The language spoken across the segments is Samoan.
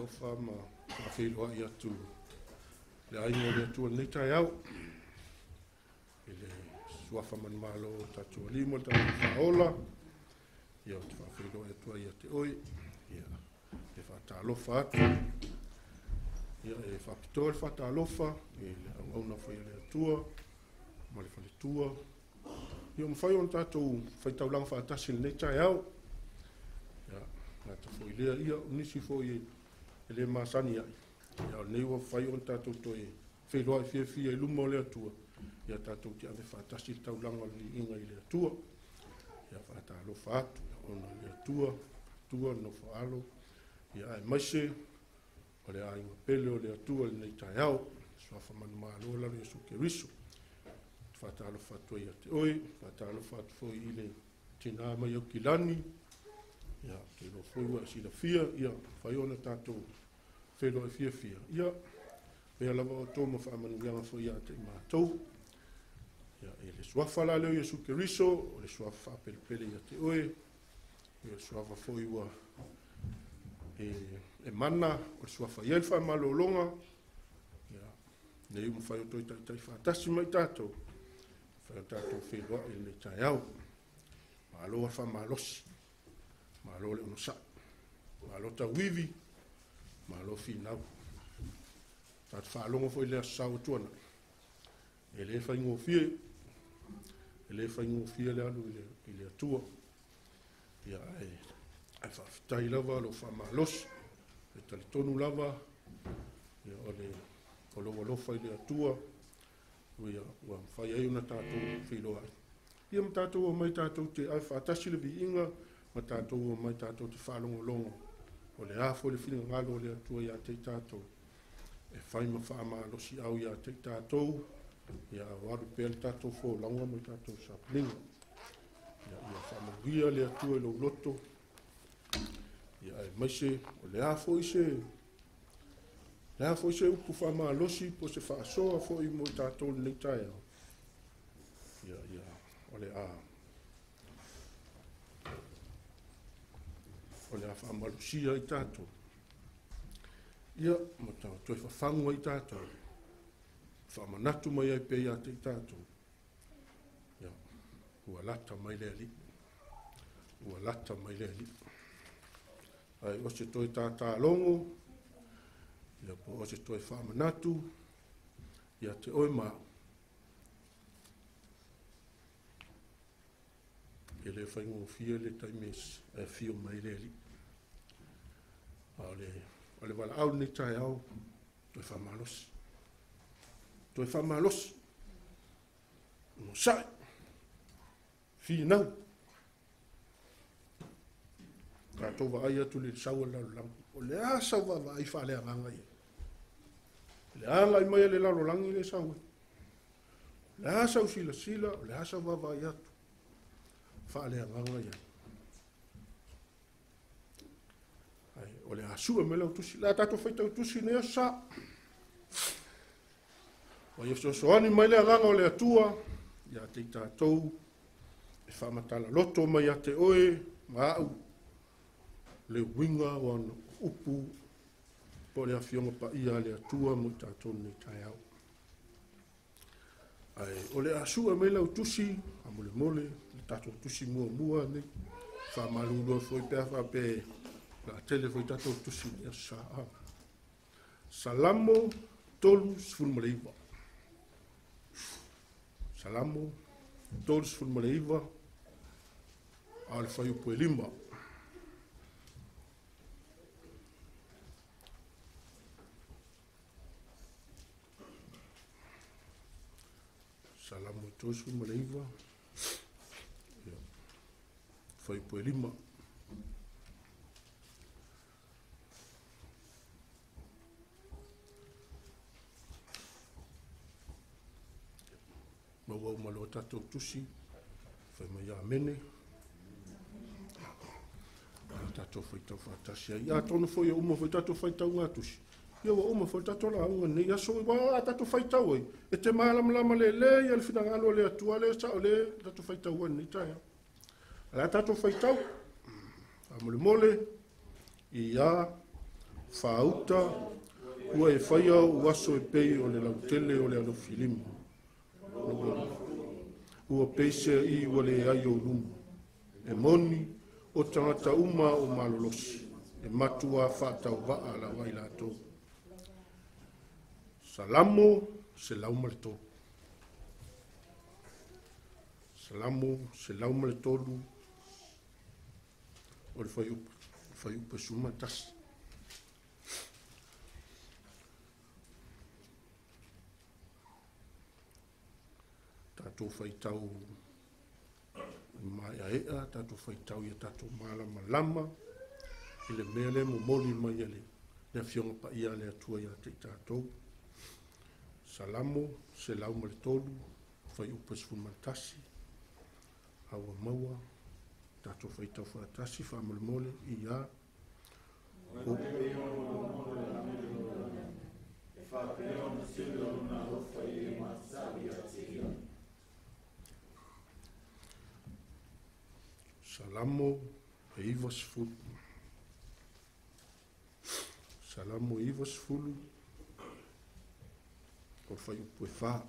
Faatalofa ma faafeiloai atu le aiga o le Atua i lenei taeao i le suafa manumalo o tatou alii ma le tatou Faaola. Ia, ou te faafeiloai atu ai ia te oe. Ia, e faatalofa atu. Ia, e faapitoa le faatalofa i le auauna foi a le Atua ma le faletua. Ia, ua mafai ona tatou faitaulaga faatasi i lenei taeao. Ia, gata foi lea, ia, o nisi foi e le masani ai, ia, o lenei ua mafai ona tatou toe feiloai fiafia i luma o le Atua, ia tatou te ave faatasi le taulaga o le viiga i le Atua. Ia, faatalofa atu ona o le Atua, Atua nofo alo, ia aemaise o le aiga pele o le Atua i lenei taeao, suafa manumalo lalo Iesu Keriso. Faatalofa atu ai ia te oe, faatalofa atu foi i le tina mai Aukilani, ia, ou te iloa foi ua e silafia, ia, mafai ona tatou feiloai fiafia, ia, pea lava outou ma faamanuiaga foi ia te i matou. Ia, e le suafa la lea o Iesu Keriso, o le suafa faapelepele ia te oe, ia, o le suafa foi ua e mana, o le suafa i ai le faamalologa, ia, nei ua mafai ona toe taitai faatasi mai tatou, mafai ona tatou feiloai i lenei taeao. Malo le faamalosi, malo le onosai, malo tauivi, malo finau. Tatou faalogo foi i le Aso Sa ua tuanai, e le faigofie, e le faigofie le alu i le Atua. Ia, ae faafetai lava lou faamalosi, e talitonu lava, ia, o lou alofa i le Atua, ia, ua mafai ai ona tatou feiloai. Ia ma tatou omai tatou te ave faatasi le viiga, ma tatou omai tatou te faalogologo, o le a foi le finagalo o le Atua ia te i tatou, e fai ma faamalosiau ia te i tatou, ia o alu pea le tatou folauga ma le tatou sapuliga. Ia, ia faamanuia le Atua i lou loto, ia aemaise o le a foi se upu faamalosi po o se faasoa foi mo i tatou lenei taeao. Ia, ia, o le a faamalosia i tatou. Ia, ma toe fafagu ai tatou, faamanatu mai ai pea ia te i tatou. Ia, ua lata mai le Alii. Ua lata mai le Alii. Ai o se toe tatalogo, ia po o se toe faamanatu, ia te oe ma au. E le faigofie le taimi e afio mai le Alii. A o le valaau lenei taeao, toe faamalosi. Toe faamalosi. Onosai. Finau. Tatou vaai atu le sau o le lalolagi. O le a sau vaavaai faaleagaga ia. Le agai mai le lalolagi le sau ai. O le a sau silasila, o le a sau vaavaai atu faaleagaga ia. Ai, o le a sue mai lau tusi. La tatou faitau tusi nei aso sa. O ia fesoasoani mai le agaga o le Atua, ia te i tatou e faamatala loto mai ia te oe ma au le uiga o ana upu po o le afioga paia a le Atua mo i tatou nei taeao. Ai, o le a sue mai lau tusi, a molemole, le tatou tusi muamua nei, faamalulu foi pe a faapea la tele foi tatou tusi nei aso sa. Salamo 39. Salamo 39, a o le fuaiupu e 5. Salamo 39, ia, fuaiupu e 5. Maua uma loa tatou tusi, fai mai amene. A tatou faitau faatasi ai. Ia, atonu foi e uma foi tatou faitau ngā tusi. Ia ua uma foi tatou lauga nei aso, ua a tatou faitau ai. E te malamalama lelei ia le finagalo o le Atua le sao le tatou faitau ai nei taeao. A la tatou faitau, faamolemole, ia Faauta, ua e faia ou aso e pei o le lautele o le alofilima. Ua peisea ua leai ou luma. E moni o tagata uma o malolosi, e matua faatauvaa lava i latou. Salamo 103. Salamo 103 o le fuaiupu 11. Tatou faitau maeaea, tatou faitau ia tatou malamalama i le mea lea momoli mai e le Afioga Paia a le Atua ia te i tatou. Salamo 103, fuaiupu 11, a ua maua, tatou faitau faatasi faamolemole ia. Salamo 90. Salamo 90, o fuaiupu 4.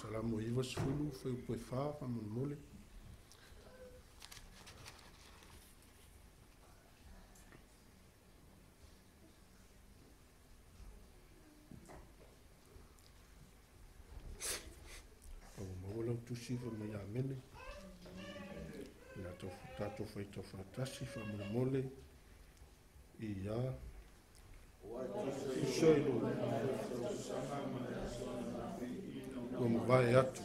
Salamo 90, fuaiupu 4, faamolemole. Tusi mai amene. Ia tatou faitau faatasi faamolemole ia. Tusa i lou ua mavae atu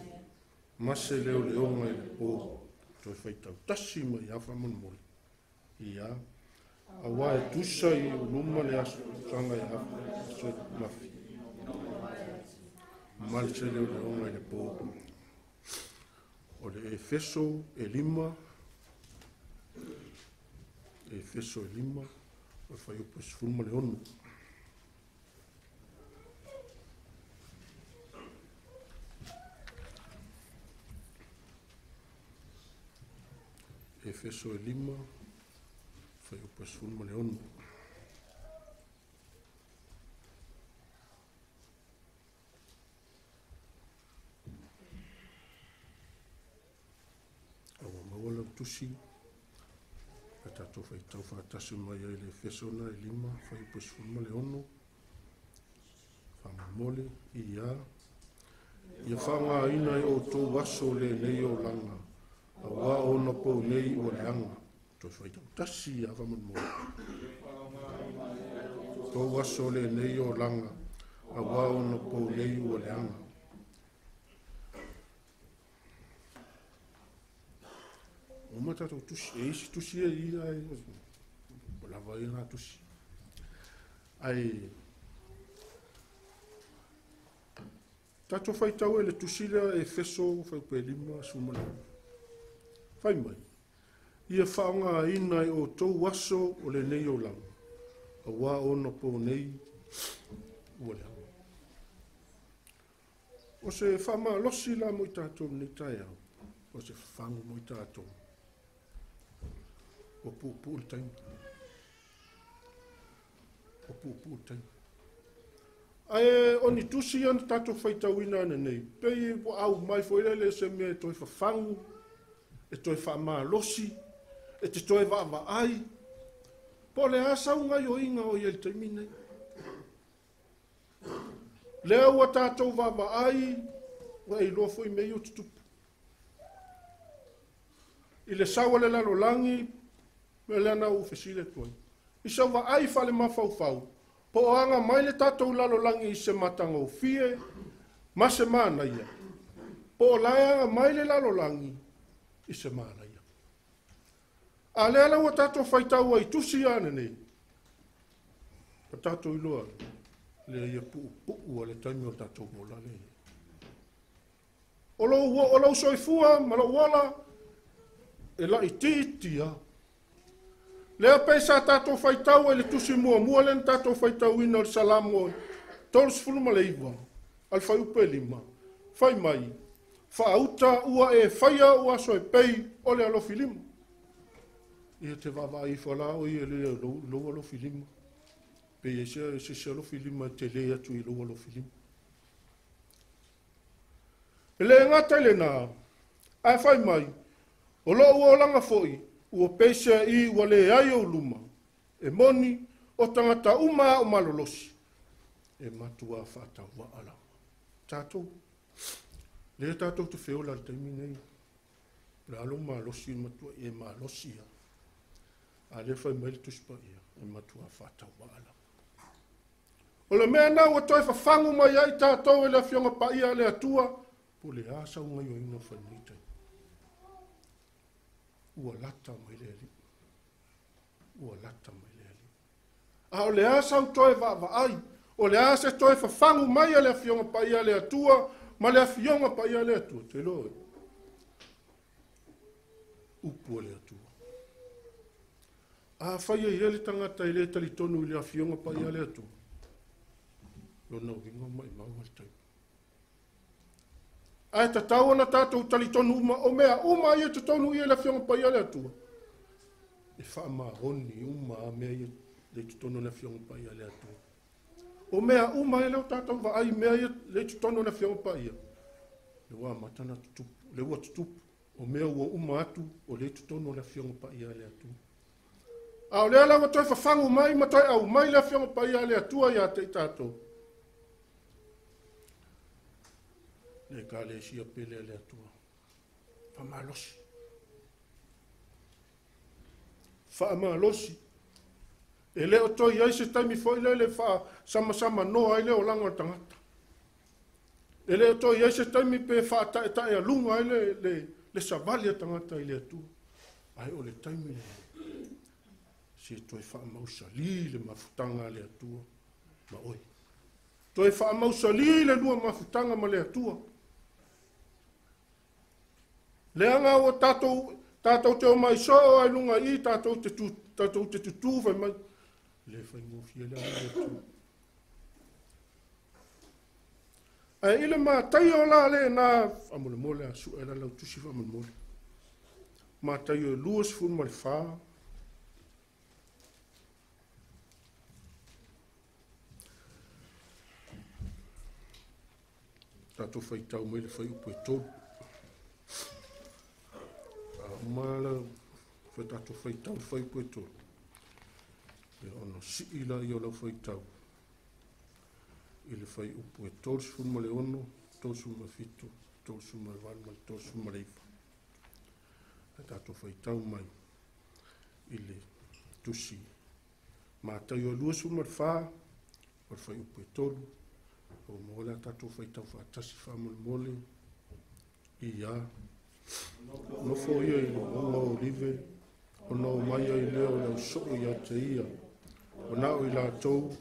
ma se leoleoga i le po toe faitau tasi mai ia faamolemole ia. Aua e tusa i luma le aso sanga e aso mafi ma se leoleoga i le po. O le Efeso e 5, Efeso e 5, o le fuaiupu 16. Efeso e 5, fuaiupu 16. Tusi, a tatou faitau faatasi mai ai le Efeso na e 5, fuaiupu 16, faamolemole ia. Ia faaaogaina e outou aso lenei olaga, aua ona pou nei ua leaga. Toe faitau tasi ia faamolemole. Tou aso lenei olaga, aua ona pou nei ua leaga. Uma tatou tusi, e isi tusi e ia, o lava ia ngā tusi. Ai, tatou faitau e le tusi lea Efeso fuaiupu 5, 16. Fai mai, ia faaaogaina e outou aso o lenei olaga, aua ona pou nei ua leaga. O se faamalosi la mo i tatou nei taeao, o se fafagu mo i tatou. O puupuu le taimi. O puupuu le taimi. Ae o ni tusi ia na tatou faitauina ana nei, pei ua au mai foi lele se mea e toe fafagu, e toe faamalosi, e te toe vaavaai. Po o le a sau gaioiga o ia i le taimi nei. Lea ua tatou vaavaai, ua e iloa foi mea ia o tutupu. I le sau a le lalolagi, mea lea na ou fesili atu ai. I sau vaai faale-mafaufau, po o aga mai le tatou lalolagi i se matagofie ma se manaia, po o lae aga mai le lalolagi i se manaia. A lea la ua tatou faitau ai tusi ana nei, o tatou iloa lea ia puupuu a le taimi o tatou ola lea. O lou soifua ma lou ola, e laitiitia. Lea pei sa tatou faitau ai le tusi muamua lea na tatou faitauina o le Salamo 39, a le fuaiupu 5, fai mai, faauta ua e faia ou aso e pei o le alofilima. Ia te vaavaai ifo la oe i le lou alofilima. Pe i ai se isi alofilima e tele atu i lou alofilima. E le gata i lena, ae fai mai, o lou olaga foi, ua peisea i ua leai ou luma, e moni o tagata uma a o malolosi, e matua faatauvaa lava. Tatou, lea tatou te feola le taimi nei, le alo malosi matua e malosi ia. A lea fai mai le Tusi Paia, e matua faatauvaa lava. O le mea na ua toe fafagu mai ai tatou e le Afioga Paia a le Atua, po le a sau gaioiga fai nei taimi. Ua lata mai le Alii. Ua lata mai le Alii. A o le a sau toe vaavaai, o le a se toe fafagu mai a le Afioga Paia a le Atua, ma le Afioga Paia a le Atua, te iloa oe. Upu a le Atua. A fai e ia le tagata e le talitonu i le Afioga Paia a le Atua, lona uiga o maimau le taimi. Ae tatau ona tatou talitonu uma, o mea uma ia totonu ia i le Afioga Paia a le Atua, e faamaoni uma a mea ia le totonu o le Afioga Paia a le Atua. O mea uma e leo tatou vaai mea ia le totonu o le Afioga Paia, le ua amata na tutupu, le ua tutupu, o mea ua uma atu o le totonu o le Afioga Paia a le Atua. A o lea la ua toe fafagu mai ma toe au mai le Afioga Paia a le Atua ia te i tatou. Le ekalesia pele a le Atua. Faamalosi. Faamalosi. E le o toe ai se taimi foi lele faasamsamanoa ai le olaga o le tagata. E le o toe ai se taimi pe faataetaealuga ai le savali a tagata i le Atua. Ae o le taimi lenei, se toe faamausali le mafutaga a le Atua ma oe. Toe faamausali le lua mafutaga ma le Atua. Leaga ua tatou te o mai soo ai lunga i tatou te tutu fai mai. Le faigofie le alu le Atua. Ae i le Mataio la le na faamolemole a sue la lau tusi faamolemole. Mataio 24. Tatou faitau mai le fuaiupu e 3. A uma la fai tatou faitau le fuaiupu e 3. Ia ona sii la ia o lau faitau i le fuaiupu e 36, 37, 38 ma le 39. A tatou faitau mai i le tusi Mataio 24, o le fuaiupu e 3. O maua le tatou faitau faatasi faamolemole. Ia nofo ia i le mauga o Olive, ona o mai ai lea o le ausoo ia te ia, o nao i latou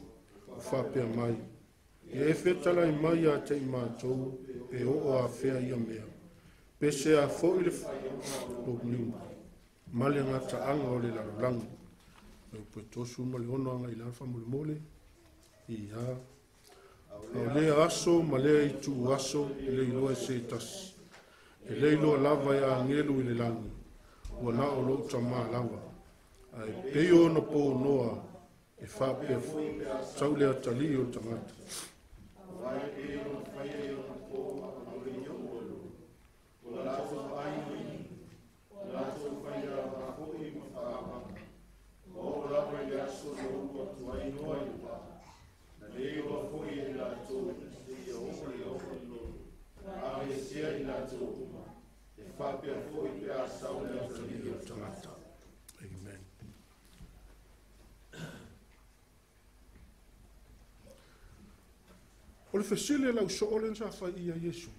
o faapea mai, ia e fetalai mai ia te i matou, pe oo afea ia mea, pe se a foi le ma le gataaga o le lalolagi. E 36 aga i lalo faamolemole. Ia o lea aso ma lea itu aso, e le iloa e se tasi. E le iloa lava e agelu i le lagi, ua na o lou tamā lava. Ae pei ona ponoa e faapea sau le atalii o le tagata. Amen. O le fesili lau soo le sa fai ia Iesu.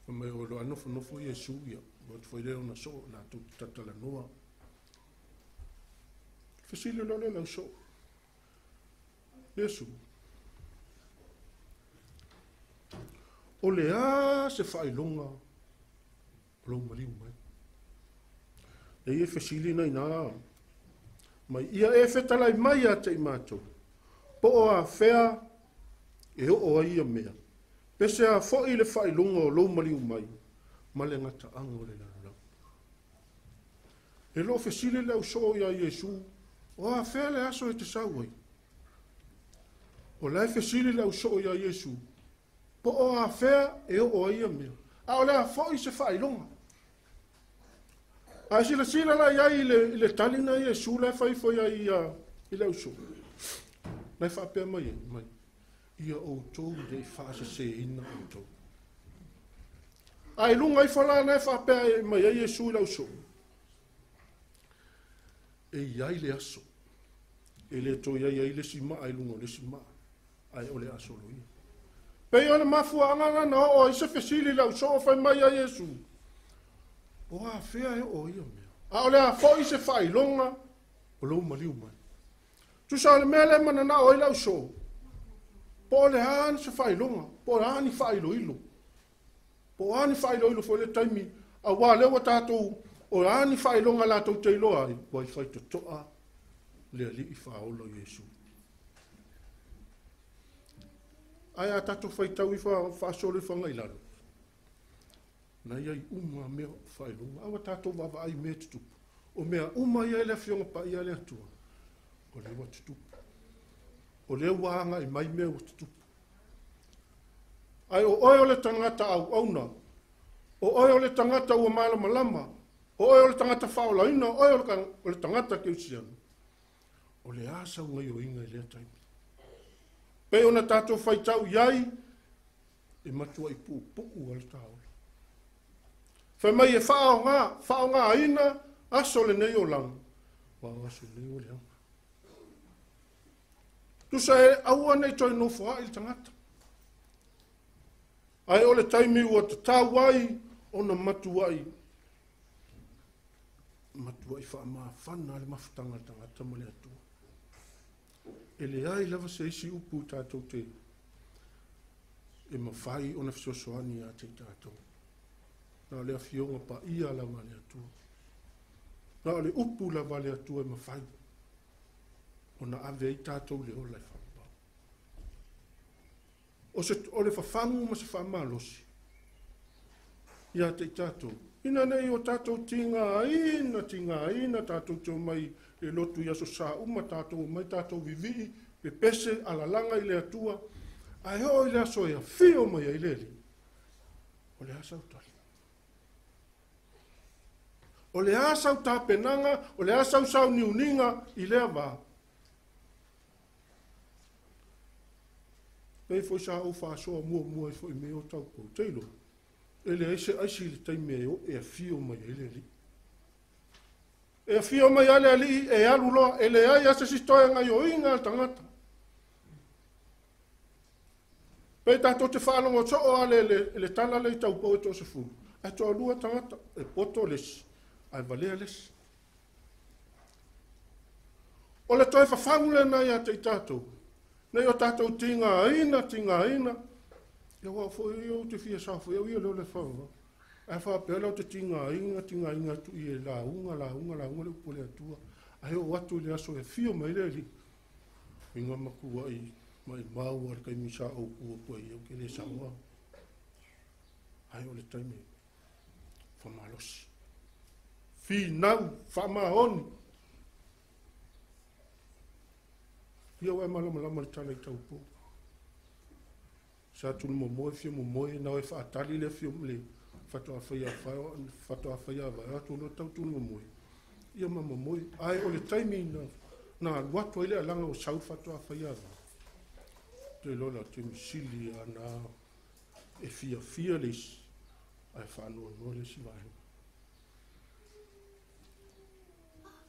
Fai mai o lo nofonofo Iesu ia, o te fai lea ona soo latou te tatalanoa. Fesili loa le lau soo. Iesu, o le a se faailoga o lou maliu mai. E ia fesili na ina mai ia e fetalai mai ia te i matou. Po o afea e oo ai ia mea, Pe se a foi le faailoga o lou maliu mai ma le gataaga o le lalolagi? E le o fesili le ausoo iā Iesu, o afea le aso e te sau ai? O la e fesili le ausoo iā Iesu, po o afea e oo ai ia mea, a o le a foi se faailoga? Ae silasila la i ai i le tali na Iesu la e fai ifo ai i le ausoo. Na e faapea mai ai, mai, ia outou ne i faaseseina outou. A i luga ifo la na e faapea mai ai Iesu i le ausoo, e i ai le aso, e le toe i ai ai le isi maa i luga o le isi maa, ae o le a soloia. Pei o le mafuaaga lena na oo ai se fesili i le ausoo fai mai ia Iesu, o afea e oo ai ia mea, a o le a foi se faailoga o lou maliu mai. Tusa o le mea lea e mananao ai le ausoo, po o le a se faailoga, po o le a ni faailoilo, po o a ni faailoilo foi le taimi, auā lea ua tatou, o a ni faailoga latou te iloa ai, ua i faitotoa le Alii faaola o Iesu. Ae a tatou faitau ifo faasolo ifo agai i lalo, na i ai uma mea o faailoga, a ua tatou vaavaai i mea e tutupu. O mea uma ia e le Afioga Paia a le Atua, o lea ua tutupu. O lea ua agai mai mea ua tutupu. Ae o oe o le tagata auauna, o oe o le tagata ua malamalama, o oe o le tagata faaolaina, o oe o le tagata kerisiano, o le a sau gaioiga i lea taimi. Pei ona tatou faitau i ai, e matuai puupuu a le taola. Fai mai e faaaogaina aso lenei olaga, aua o aso nei ua leaga. Tusa e aua nei toe nofoai le tagata. Ae o le taimi ua tatau ai ona matuai faamafana le mafutaga a le tagata ma le Atua. E leai lava se isi upu tatou te e mafai ona fesoasoani ia te i tatou. Na o le Afioga Paia lava a le Atua. Na o le upu lava a le Atua e mafai ona ave ai tatou le ola e faapau. O le fafagu ma se faamalosi ia te i tatou, ina nei o tatou tigaina tatou te omai le lotu i aso sa uma, tatou omai tatou vivii, pepese, alalaga i le Atua, ae oo i le aso e afio mai ai le Alii, o le a sau tali? O le a sau tapenaga, o le a sau sauniuniga i lea vā? Pei foi sa ou faasoa muamua ai foi i mea o taupou. Te iloa, e leai se aisi i le taimi e afio mai ai le Alii. E afio mai ai le Alii e alu loa, e leai a se isi toe gaioiga a le tagata. Pei tatou te faalogo soo a le tala le i taupou e toasefulu, ae toalua tagata, e poto le isi, ae valea le isi. O le toe fafagu lena ia te i tatou, nei o tatou tigaina, ia ua foi ou te fia sao foi au ia leo le whawa. Ae faapea lau te tigaina atu i e lauga le upu o le Atua. Ae o atu i le aso e afio mai le Alii, inga matua i mai mau a le taimi sa ou tua tua i au ke le saoa. Ae o le taimi whamalosi. Finau, whamaoni. Ia ua e malamalama le tala i taupou. Sa tulu momoe, fia momoe, nao e whaatali le fia le whatoa whaia vai, atu lo tau tulu momoe. Ia ma momoe. Ae o le taimi na alu atu ai le alaga o sau whatoa whaia vai. Te lola te misili ana e fia fia le isi, ae whaanoanoa le isi vaenga.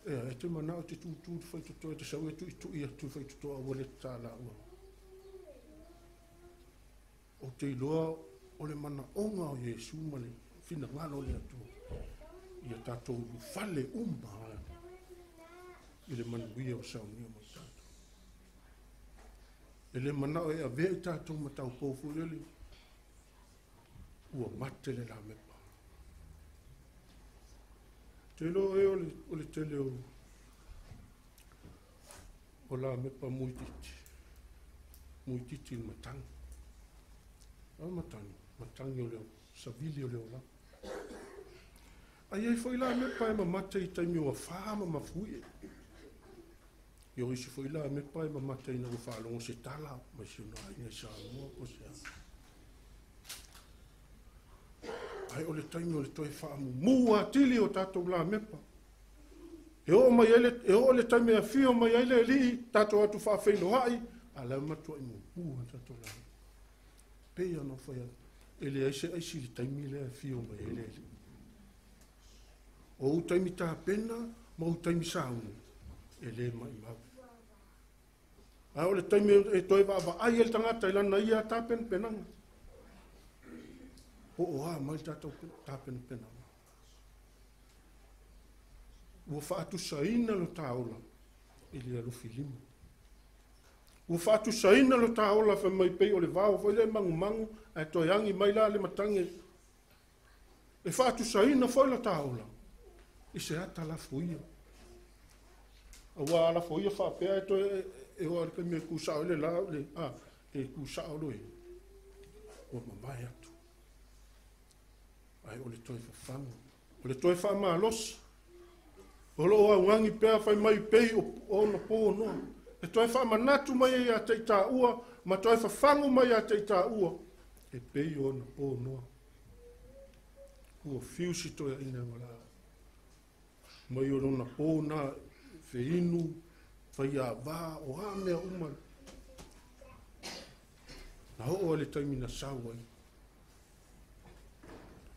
E te manao te tūtū te whaitotoa, te sau e tui tui atu whaitotoa ua le tāla ua. O te iloa o le manaonga o Iesu ma le finagalo o le Atua. Ia tātou ulufale uma i le manuia o saunia mo tātou. E le manao e avea i tātou ma taupou foi lele, ua mate le lamepa. Te iloa e o le tele o lamepa muititi le matagi. A o matagi, matagi o le savili o le olaga. Ae i ai foi la mepa e mamata i taimi o afa ma mafuie. Ia o isi foi la mepa e mamata ina ua faalogo se tala mai si ona aiga i Samoa po o se a. Ae o le taimi o le toe faamumu atili o tatou lamepa. E oo mai ai le, e oo le taimi e afio mai ai le Alii, tatou atu faafeiloai, a o la e matuai mumu lava tatou lamepa. Pei ona ou fai atu, e leai se aisi i le taimi lea e afio mai ai le Alii. O ou taimi tapena ma ou taimi sauni, e le maimau. A o le taimi e toe vaavaai ai le tagata i lana ia tapenapenaga, po o a mai le tatou tapenapenaga. Ua faatusaina lo ta ola i le alofilima. Ua faatusaina lo ta ola fai mai pei o le vao foi lea e magumagu ae toe agi mai la le matagi. E faatusaina foi lo ta ola i se ata lafoia. Aua a lafoia faapea e toe e oo i le taimi e ku sao ai le la, le, a, e ku sao loe. Ua mamae atu. Ae o le toe fafagu, o le toe faamalosi, o loo augani pea fai mai pei o ona po noa. E toe faamanatu mai ai ia te i taua ma toe fafagu mai ia te i taua, e pei o ona po noa. Ua fiu si toeaina e valaau. Mai o lona po na feinu, faiava, o a mea uma. Na oo ai le taimi na sau ai.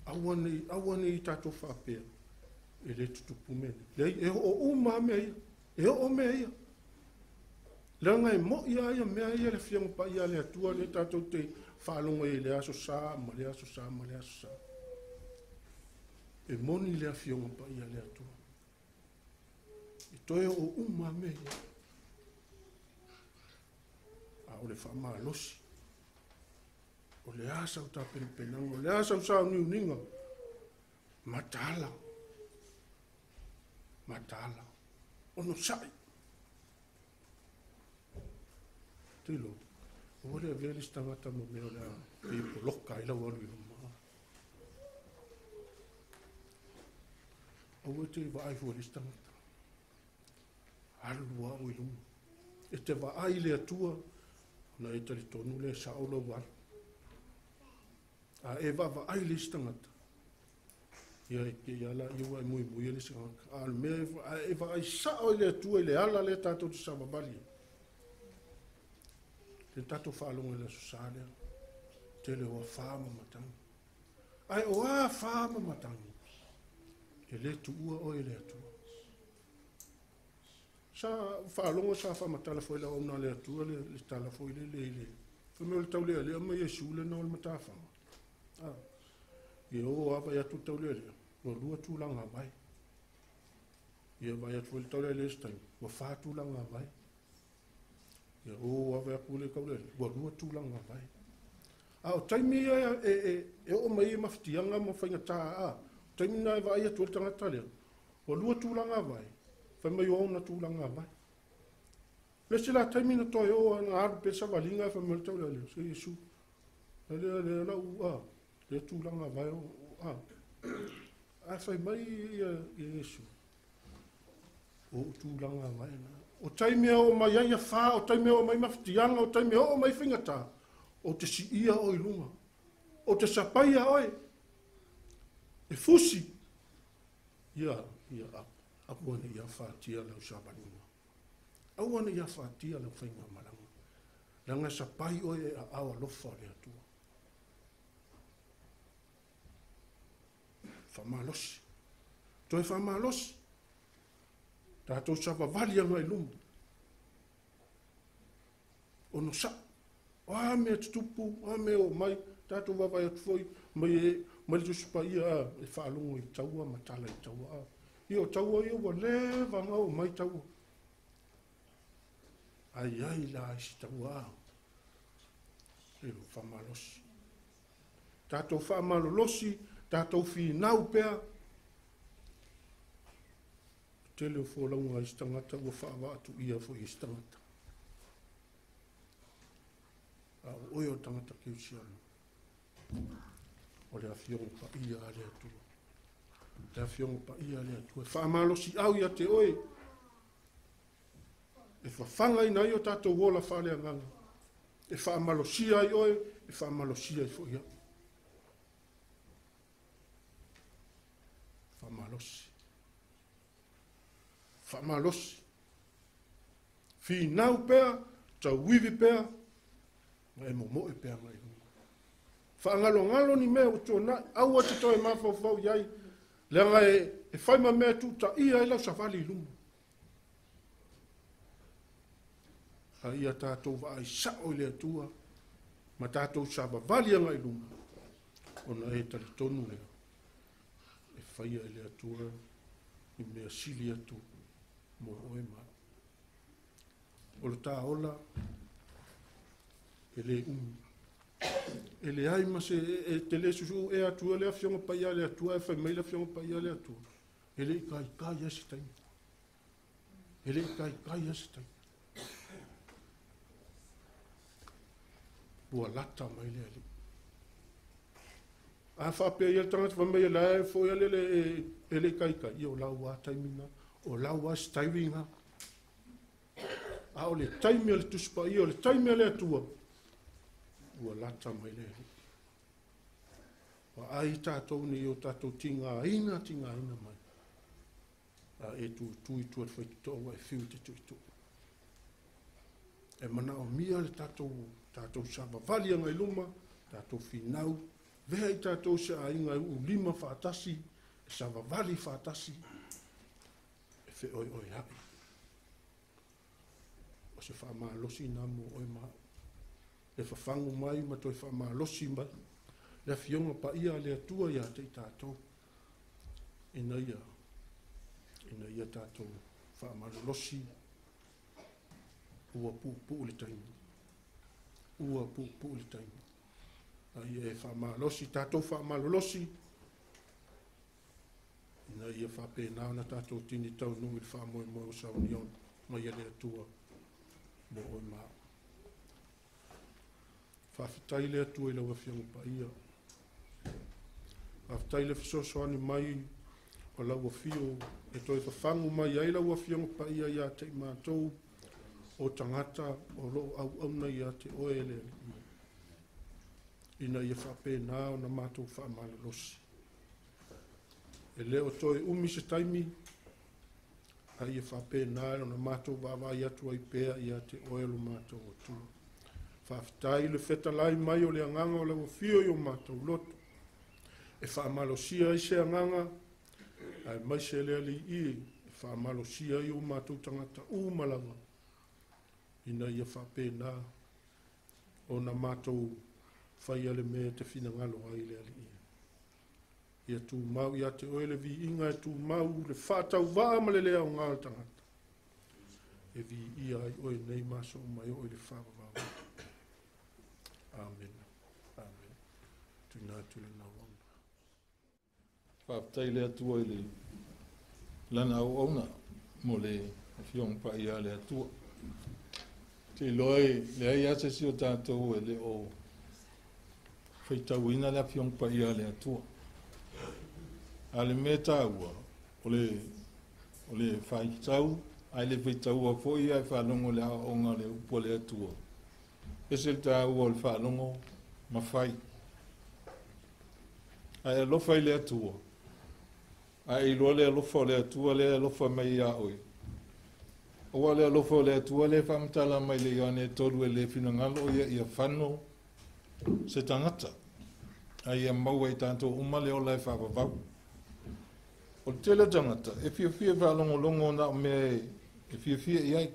Aua nei, aua nei tatou faapea, e le tutupu mea nei. Leai, e oo uma lava mea ia. E oo mea ia. Leaga e moi lava ia mea ia le Afioga Paia a le Atua lea tatou te faalogo ai i le Aso Sa ma le Aso Sa ma le Aso Sa. E moni le Afioga Paia a le Atua. E toe oo uma lava mea ia. A o le faamalosi, o le a sau tapenapenaga, o le a sau sauniuniga, mataala, mataala, onosai. Te iloa, aua le avea le isi tagata ma mea o le a pei e poloka ai lau alu i luma. Aua e te vaai fua i le isi tagata. Alu lava oe i luma. E te vaai i le Atua, ona e talitonu lea e sao lau alu. A e vaavaai i le isi tagata, ia e te ia la ia ua e muimui le isi tagata. A o le mea a e vaai sao i le Atua i le ala lea tatou te savavali ai. Le tatou faalogo i le Aso Sa lea, tele o afa ma matagi. Ae o a afa ma matagi, e le tuua oe e le Atua. Sa faalogo sa faamatala foi le auauna a le Atua le tala foi lele i le fai mai o le taulealea ma Iesu lena o le matafaga. Ah, ia o lava vaai atu le taulealea, ua lua tulaga vae. Ia vaai atu foi le taulealea i se taimi, ua fa tulaga vae. Ia o lava vaai atu le taulealea, ua lua tulaga vae. A o taimi ia e oo mai ai mafatiaga ma faigata, a, o taimi na e vaai atu ai le tagata lea, ua lua tulaga vae, fai mai o ona tulaga vae. Le isi la taimi na toe oo na alu pea savaliga fai mai le taulealea, se Iesu, lea lea lau a, lea tulaga vae o a. Ae fai mai ia Iesu, o ou tulaga vae na. O taimi e oo mai ai afa, o taimi e oo mai mafatiaga, o taimi e oo mai faigata, o te siia oe i luga, o te sapaia oe, e fusi, ia, ia, aua ne i afatia lau savaliga. Aua ne i afatia lau faigamalaga. Leaga e sapai oe e aao alofa o le Atua. Faamalosi. Toe faamalosi. Tatou savavali agai i luma. Onosai. O a mea tutupu, o a mea oo mai, tatou vaavaai atu foi mai, mai le Tusi Paia a, e faalogo i taua ma tala i taua a. Ia o taua ia ua leva ona oo mai taua. Ai ai la isi taua a. E faamalosi. Tatou faamalolosi, tatou finau pea. Tele o folauga a isi tagata ua faavaatuia foi e isi tagata. A o oe o le tagata kerisiano, O le Afioga Paia a le Atua. Le Afioga Paia a le Atua. E faamalosiau ia te oe, e fafagaina ai o tatou ola faaleagaga, e faamalosia ai oe, e faamalosia ai foi au. Faamalosi. Faamalosi. Finau pea, tauivi pea, ma e momoe pea ngai luma. Faagalogalo ni mea ua tuanai, aua te toe mafaufau i ai, leaga e fai ma mea tuutaia ai lau savali i luma. A ia tatou vaai sao i le Atua, ma tatou savavali agai i luma, ona e talitonu lea, e faia e le Atua ni mea sili atu mo oe ma au. O le ta ola, e le umi. E leai ma se, e te le susu e atu le Afioga Paia le Atua, e fai mai le Afioga Paia le Atua. E le i taitai ai se taimi. E le i taitai ai se taimi. Ua lata mai le Alii. A faapea ia le tagata fai mai la e foi ale le e le i taitai, ia o lau a taimi na, o lau a se taimi na. A o le taimi o le Tusi Paia, o le taimi a le Atua, ua lata mai le Alii. Wa ai tatou ni o tatou tigaina, tigaina mai. A e tutui tua le faitotoa ua e fiu te tuitui. E manaomia le tatou savavali agai luma, tatou finau, vea i tatou se aiga e uulima faatasi, e savavali faatasi, e feoeoeai. O se faamalosi nā mo oe ma au. Le fafagu mai ma toe faamalosi mai. Le Afioga Paia a le Atua ia te i tatou. Ina ia tatou faamalolosi, ua puupuu le taimi. Ua puupuu le taimi. A ia e faamalosi, tatou faamalolosi, ina ia faapena ona tatou tini taunuu i le faamoemoe o saunia mai e le Atua mo oe ma au. Faafetai le Atua i lau Afioga Paia. Faafetai le fesoasoani mai o lau afio e toe fafagu mai ai lau Afioga Paia ia te i matou o tagata o loo auauna ia te oe le Alii. Ina ia faapena ona matou faamalolosi. E le o toe umi se taimi, a ia faapena ona matou vaavaai atu ai pea ia te oe lo matou Atua. Faafetai le fetalai mai o le agaga o lau afio i o matou loto. E faamalosia ai se agaga, ae mai se le Alii e faamalosia ai o matou tagata uma lava, ina ia faapena ona matou faia le mea te finagalo ai le Alii. Ia tumau ia te oe le viiga, e tumau le faatauvaa ma le le aoga o le tagata. E viia ai oe nei ma aso uma e oo i le faavavau. Amen. Amen. Tuina atu le auauna. Faafetai le Atua i le lana auauna mo le Afioga Paia a le Atua. Te iloa e leai lava se isi o tatou e le o faitauina le Afioga Paia a le Atua. A le mea taua, o le faitau, ae le faitaua foi ae faalogo le aoaoga le upu a le Atua. Ese le taua o le faalogo ma fai. Ae alofa i le Atua, ae iloa le alofa o le Atua lea alofa mai ia oe. Aua le alofa o le Atua lea faamatala mai le Ioane 3 e le finagalo ia ia fano se tagata. A ia maua i tatou uma le ola e faavavau. O le tele tagata e fiafia faalogologo na o mea e fiafia i ai.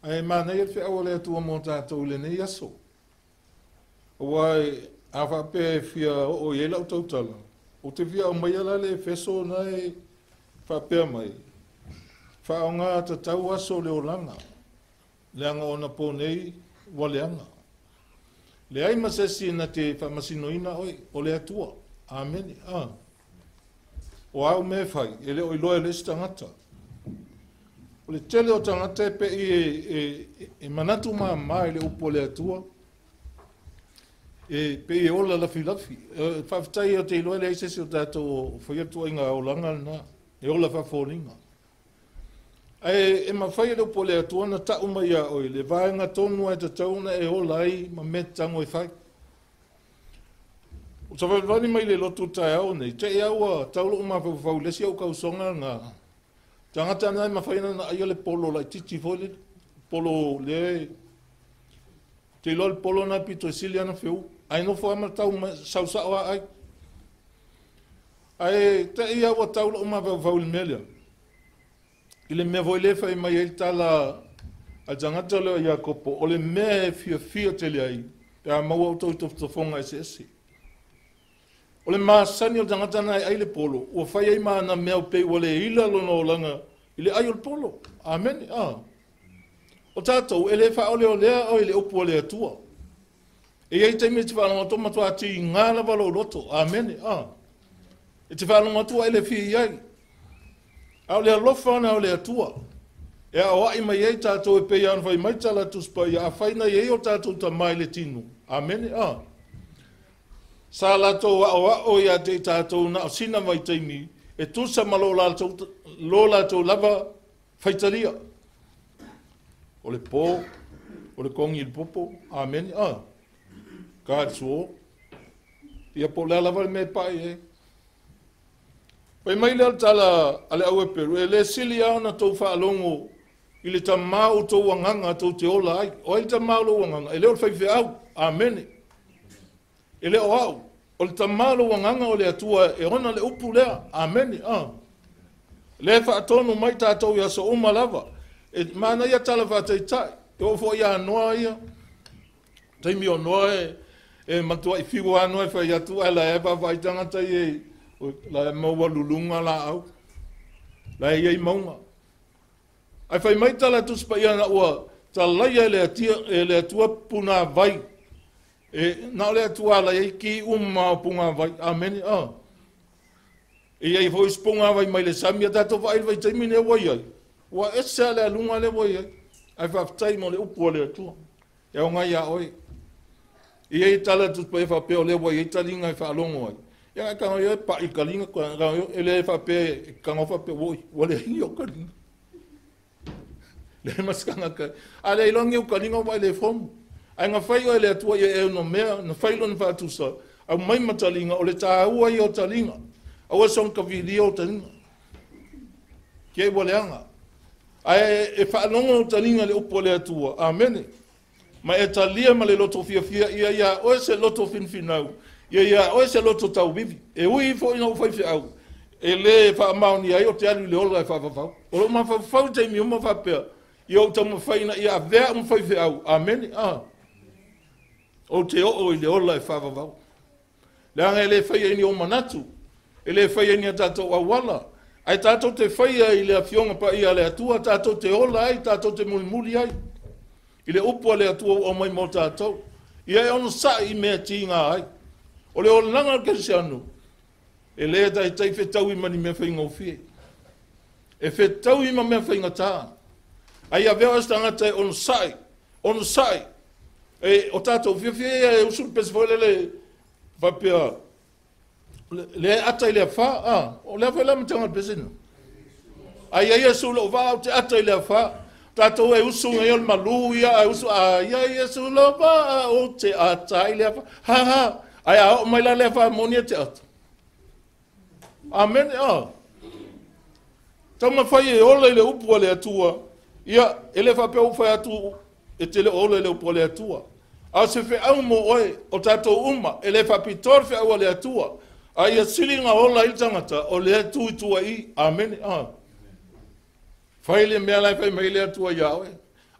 Ae manaia le feau o le Atua mo tatou i lenei aso. Aua a faapea e fia oo i ai lau tautala, o te fia aumaia la le Efeso na e faapea mai, faaaoga tatau aso o le olaga, leaga ona po nei ua leaga. Leai ma se isi na te faamasinoina oe, o le Atua. Amene. O au mea fai, e le o iloa e le isi tagata. O le tele o tagata e pei e manatu mamā i le upu o le Atua. E pei e ola lafilafi. Faafetai ou te iloa e leai se isi o tatou o faia le tuaiga olaga lena, e ola faafoliga. Ae e mafai e le upu a le Atua ona tau mai ia oe le vaega tonu e tatau ona e ola ai ma mea e tago e fai. O savalivali mai le lotu taeao nei, te i ua tau lou mafaufau i le isi au kausoga na tagata na e mafai ona aia le polo laitiiti foi le polo le te iloa le polo na pito e sili ana feu ae nofo lava ma tau sausao a ai. Ae te i ua tau lou mafaufau i le mea lea. I le mea foi lea fai mai ai le tala a le tagata lea o Iakopo, o le mea e fiafia tele ai pe a maua outou i tofotofoga eseese. O le masani o le tagata na e ai le polo, ua fai ai ma ana mea pei ua le ila lona olaga i le ai o le polo. Amene. O tatou, e le faaoleolea oe i le upu a le Atua. E i ai taimi e te faalogo atu matua tiga lava lou loto. Amene. E te faalogo atu e le fia i ai. A o le alofa ona o le Atua e aoai mai ai tatou e pei ona fai mai tala Tusi Paia, afai na i ai o tatou tama i le tino. Amene. Sa latou aoao ia te i tatou na o sina vaitaimi e tusa ma lo latou lava faitalia. O le po, o le kongi i le popo. Amene. Ka suo. Ia po lea lava le mea pai e. Fai mai lea le tala a le au Eperu, e le sili lava ona tou faalogo i le tamā o tou agaga tou te ola ai. O ai le tamā o lou agaga? E le o le faifeau. Amene. E le o au. O le tamā o lou agaga o le Atua e ona le upu lea. Amene. Le faatonu mai tatou i aso uma lava. E manaia tala faataitai. E oo foi ia Noa ia. Taimi o Noa e matuai fiu a Noa e fai atu, ai la e vaavaai tagata i la e maua luluga laau. La e iai maunga. Ai fai mai tala Tusi Paia na ua talaia e le Atua puna vai. E na o le Atua la iai ki uma o puna vai. Amene. E iai foi punga vai mai le sami a tatou vaai le vaitaimi ne ua iai. Ua ese a le alunga le ua iai. Ai faafetai mo le upu a le Atua. E o ngai a oe. E iai tala Tusi Paia faapea o le ua iai taliga e faalogo ai. Ia ka ngai pa i kalinga ka ngai ele faapea ka ngai faapea oi ua le i o kalinga. Le maskanga ka ale ilongi o kalinga wa le fomu. Ai nga fai o le Atua ia e no mea na fai lona faatusa au mai matalinga o le taua i o talinga. Au son ka vilia o talinga. Ke ua leanga. Ai e faalogo o talinga le upu o le Atua. Amene. Ma e talia ma le loto fiafia ia ia oe se loto finfinau. Ia ia oe se loto tauvivi. E ui foi na ufai feau. E le faamaoni ai o te alu i le ola e faafafau. O lou mafaufau taimi uma faapea. Ia ou taumafai ina ia avea uma fai feau. Amene. O te oo i le ola e faafafau. Leaga e le faia i ni o manatu. E le faia i ni a tatou auala. Ai tatou te faia i le afioga paia a le Atua, tatou te ola ai, tatou te mulimuli ai. I le upu a le Atua ua aumai mo tatou. Ia e onosai i mea tiga ai. O le olaga o le kerisiano, e le taitai fetaui ma ni mea faigofie. E fetaui ma mea faigata. Ai avea o se tagata e onosai, onosai. E o tatou fiafia ia e usu le pese foi lele faapea, le ata i le afa, o lea foi la matanga le pese na. Ai ai Iesu lou vaa o te ata i le afa. Tatou e usu ngai o le malu ia, ai usu, ai ai Iesu lou vaa o te ata i le afa. Ha ha. Ai a o mai la le afa moni e te ata. Amene. Taumafai e ola i le upu a le Atua. Ia, e le faapea ua fai atu e te le ola i le upu a le Atua. A o se feau mo oe o tatou uma, e le faapitoa le feau a le Atua. A ia sili na ola i le tagata, o lea tu i tua i. Amene. Fai le mea la e fai mai le Atua ia oe.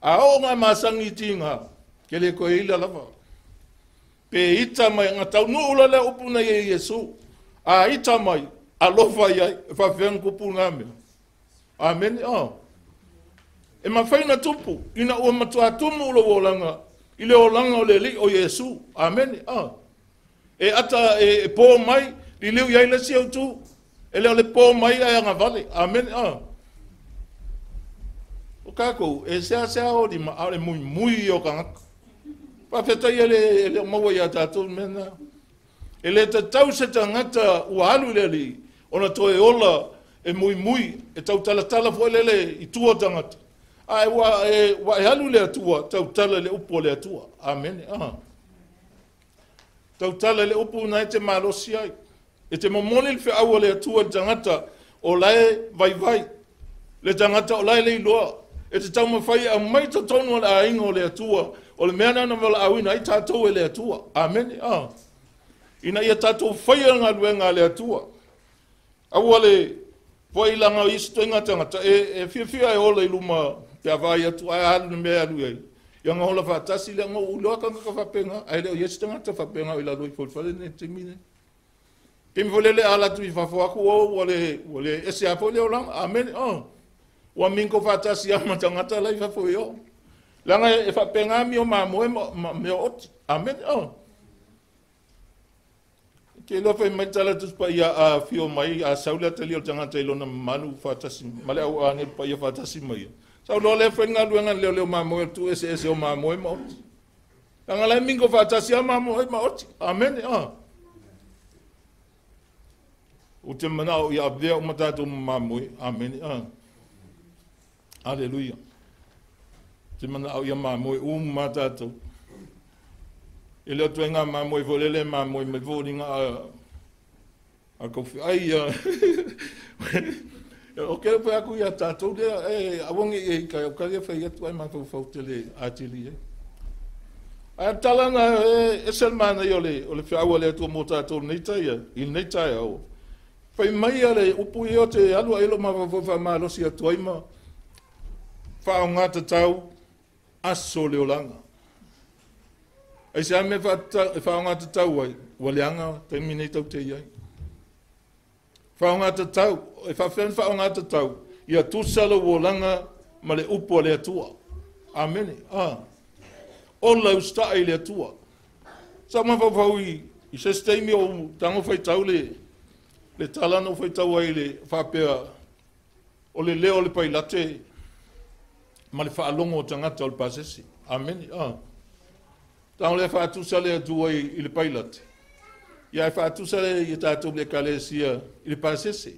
A oo ngā masangi tiga, ke le koe ila lava. Pe ita mai, ngā taunuu la lea upu na ia Iesu. A ita mai, alofa iai, e faafeaga kupu ngā mea. Amene. E mafai na tupu, ina ua matua tumu lou olaga, i le olaga o le Alii o Iesu. Amene. E ata e po mai, liliu iai le si autu. E leo le po mai ai agavale. Amene. O kākou, e sea sea o lima, a o le mui mui o kangaka. Faafetai e le o maua iā tatou le mea lena. E le tatau se tagata ua alu i le Alii ona toe ola e muimui, e tautalatala foi lele i tua o tagata. Ae ua e alu i le Atua, tautala i le upu a le Atua. Amene. Tautala i le upu na e te malosi ai. E te momoli le feau a le Atua i le tagata o lae vaivai, le tagata o lae le iloa. E te taumafai e aumai totonu o le aiga o le Atua, o le mea lena na valaauina ai tatou e le Atua. Amene. Ina ia tatou faia le galuega a le Atua. Aua le foi laga o isi toenga tagata e fiafia e ola i luma pe a vaai atu ae alu le mea e alu i ai. Ia nga ola faatasi le ngo uloa tagata faapenga, ae le o i ai se tagata faapenga o i lalo ifo i le fale lenei i le taimi lenei. Taimi foi lele a alu atu i fafo atu ua le ese a foi le olaga. Amene. Ua minko faatasi a ma tagata la i fafo i o. Leaga e faapenga mi o mamoe ma mea oti. Amene. Ke loa fai mai tala tusi pa ia a fio mai a sau le atali o le tagata i lona mamalu faatasi ma le au agelu paia faatasi mai. Sau loa lea fai galuega leo leo mamoe tu ese ese o mamoe ma oti. Leaga la e minko faatasi a mamoe ma oti. Amene. U te manao ia avea uma tatou mamoe. Amene. Aleluia. Te manao ia mamoe uma tatou. E le atu ai ngā mamoe foi lele mamoe mai foi ni ngā a kaufi ai ia. O ke foi aku ia tātou lea, e awangi e i kai o karia whai atu ai māwhau te le atili e. Ai tala na e selmana i o le whiaua le atua mō tātou nei taia, i nei taia o. Whai mai a le upu i o te alua elo māwhau wha malosi atu ai ma whao ngā tatau aso le olanga. Ai se ame whao ngā tatau ai, ua leanga taimi nei tau te iai. Whao ngā tatau, e whawhian whao ngā tatau, ia tusa lo olanga ma le upu a le Atua. Amene. Ola ustaa i le Atua. Sa mawhauwhau i se steimi o tango whaitau le talana o whaitau ai le whapea o le leo o le pailate ma le whaalongo o tangata o le pasese. Amene. Tango le whaatusa le Atua i le pailate. Ia e whaatusa le i tātou le kalesia i le pasese.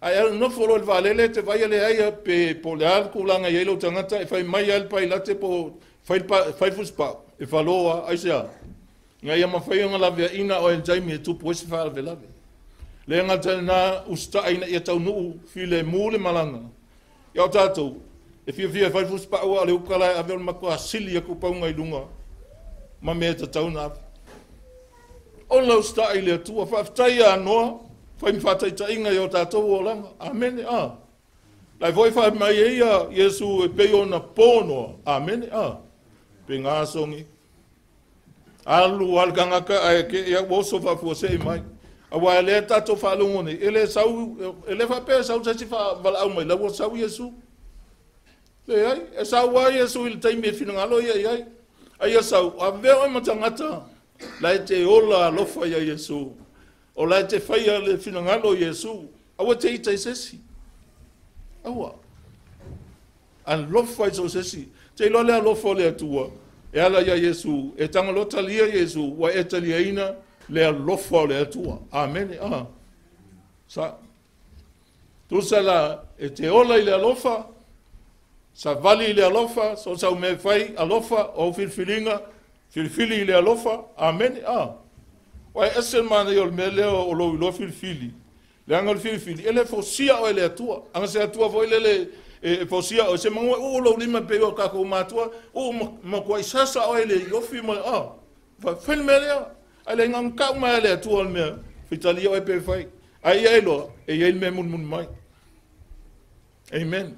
Ai au nofo lo le valele te vai le aia pe po le al kulanga i lo tangata e whai mai al pailate po whai fuspa e whaloa ai sea. Ngai ia mawhai o ngā lawea ina o el jaimi e tupu esi whaalave lave. Le ngā tēnā usta aina ia tau nuu file mū le malanga. Ia o tātou e fia fia whai fuspa ua le ukala e ave o le matua sili a kupaunga i lunga ma mea tatau nā ave. O lau usta i le Atua, whaaftai a noa, whai mwhataitainga i o tātou o langa. Amene. Lai foi whai mai e ia Iesu e pei ona pōnoa. Amene. Pe ngā songi. Alu al kangaka ai ke ia oso whafua se i mai. Awa e lea tātou whaalongo nei. E le sau, e le whapea sau sasi whawalau mai. Lau o sau Iesu. Le ai, e sau a Iesu i le taimi e whinangalo ia i ai. Ai ia sau, a veo e matangata. Lai te ola alofa ia Iesu. O lai te whaia le whinangalo Iesu. Aua te ita i sesi. Aua. Alofa i so sesi. Te iloa le alofa o le Atua. E ala ia Iesu. E tangalota lia Iesu. Ua e talia ina le alofa o le Atua. Amene. Sa. Tusa la e te ola i le alofa. Sa vali i le alofa. So sa umea whai alofa o filfilinga. Filifili i le alofa. Amene. Wai ese mana i o le mea lea o lo iloa filifili. Le anga o le filifili. E le fosia o e le Atua. Anga se Atua foi lele e fosia o se mangua o lo lima pe o kako matua. O ma kua i sasa o e le iofi ma Whai le mea lea. Ai le ngang kau mai le Atua o le mea. Fitalia o e pe whai. Ai ia e loa. E ia i le mea mun mai. Amen.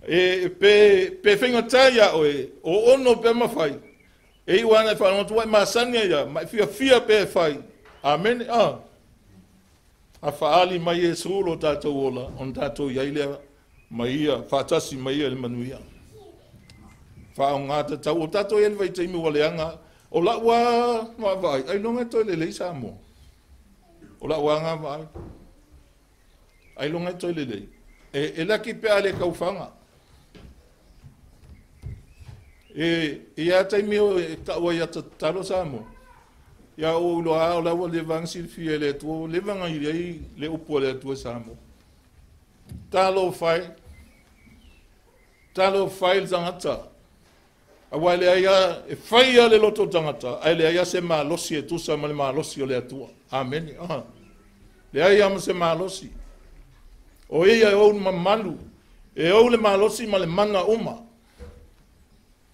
E pe whainga tai o e. O ono pe mawhai. E iwa ana e whanau e masani ia, ma fia fia pe whai. Amen. A whaali mai e sūlo tātou ola, on tātou iai lea, mai ia, whaatasi mai ia le manuia. Whao ngā tatau, o tātou ia le vaitaimi wa leanga, o la ua ngā vai, ai longa toi le lei Samoa. O la ua ngā vai. Ai longa toi le lei. E laki pe a le kauwhanga. E ia taimi o e taua ia tatalo Samoa. Ia o uloa o la ua leva ona silafia e le Atua, ua leva ona i ai le upu a le Atua i Samoa. Talofa e, talofa e le tagata, aua e leai lava, e fai lava le loto o le tagata, ae leai lava se malosi e tusa ma le malosi o le Atua. Amene. Leai lava ma se malosi. O ia e ou le mamalu, e ou le malosi ma le mana uma.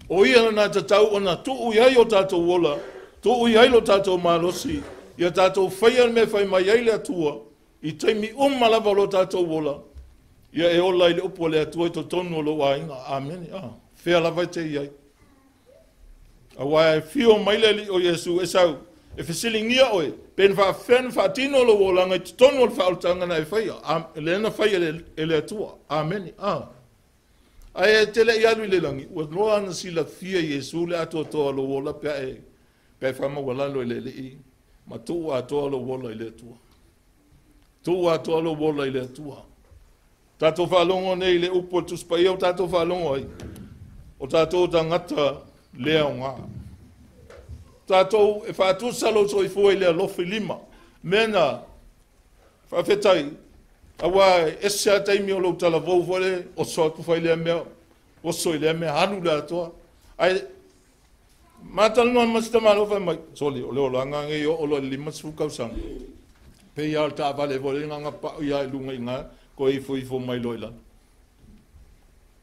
O ia lena e tatau ona tuu i ai o tatou ola, tuu i ai lo tatou malosi, ia tatou faia le mea e fai mai ai le Atua, i taimi uma lava o lo tatou ola, ia e ola i le upu a le Atua i totonu o lou aiga. Amene. Fea lava e te i ai. Aua e fio mai le Alii o Iesu e sau, e fesiligia oe, pe na faafefea ona faatino lou olaga i totonu o le faaolataga na e faia, lea na faia e le Atua. Amene. Ae e te le i alu i le lagi, ua loa ona silafia Iesu le atoatoa o lou ola pe a e faamaualalo i le Alii, ma tuu atoa lou ola i le Atua. Tuu atoa lou ola i le Atua. Tatou faalogo nei i le upu o le Tusi Paia o tatou faalogo ai, o tatou tagata le aoga. Tatou e faatusa lou soifua i le alofi lima. Mea na faafetai, aua e ese lava taimi o lou talavou foi le oso atu fai lea mea, oso i lea mea, alu le atoa. Ae matalanoa ma si tamaloa fai mai, soli, o le olaga nei o olo i le 50 tausaga. Pe ia o le taavale foi le gaga pau ia i luga i ngā, koe ifo ifo mai loa i lalo.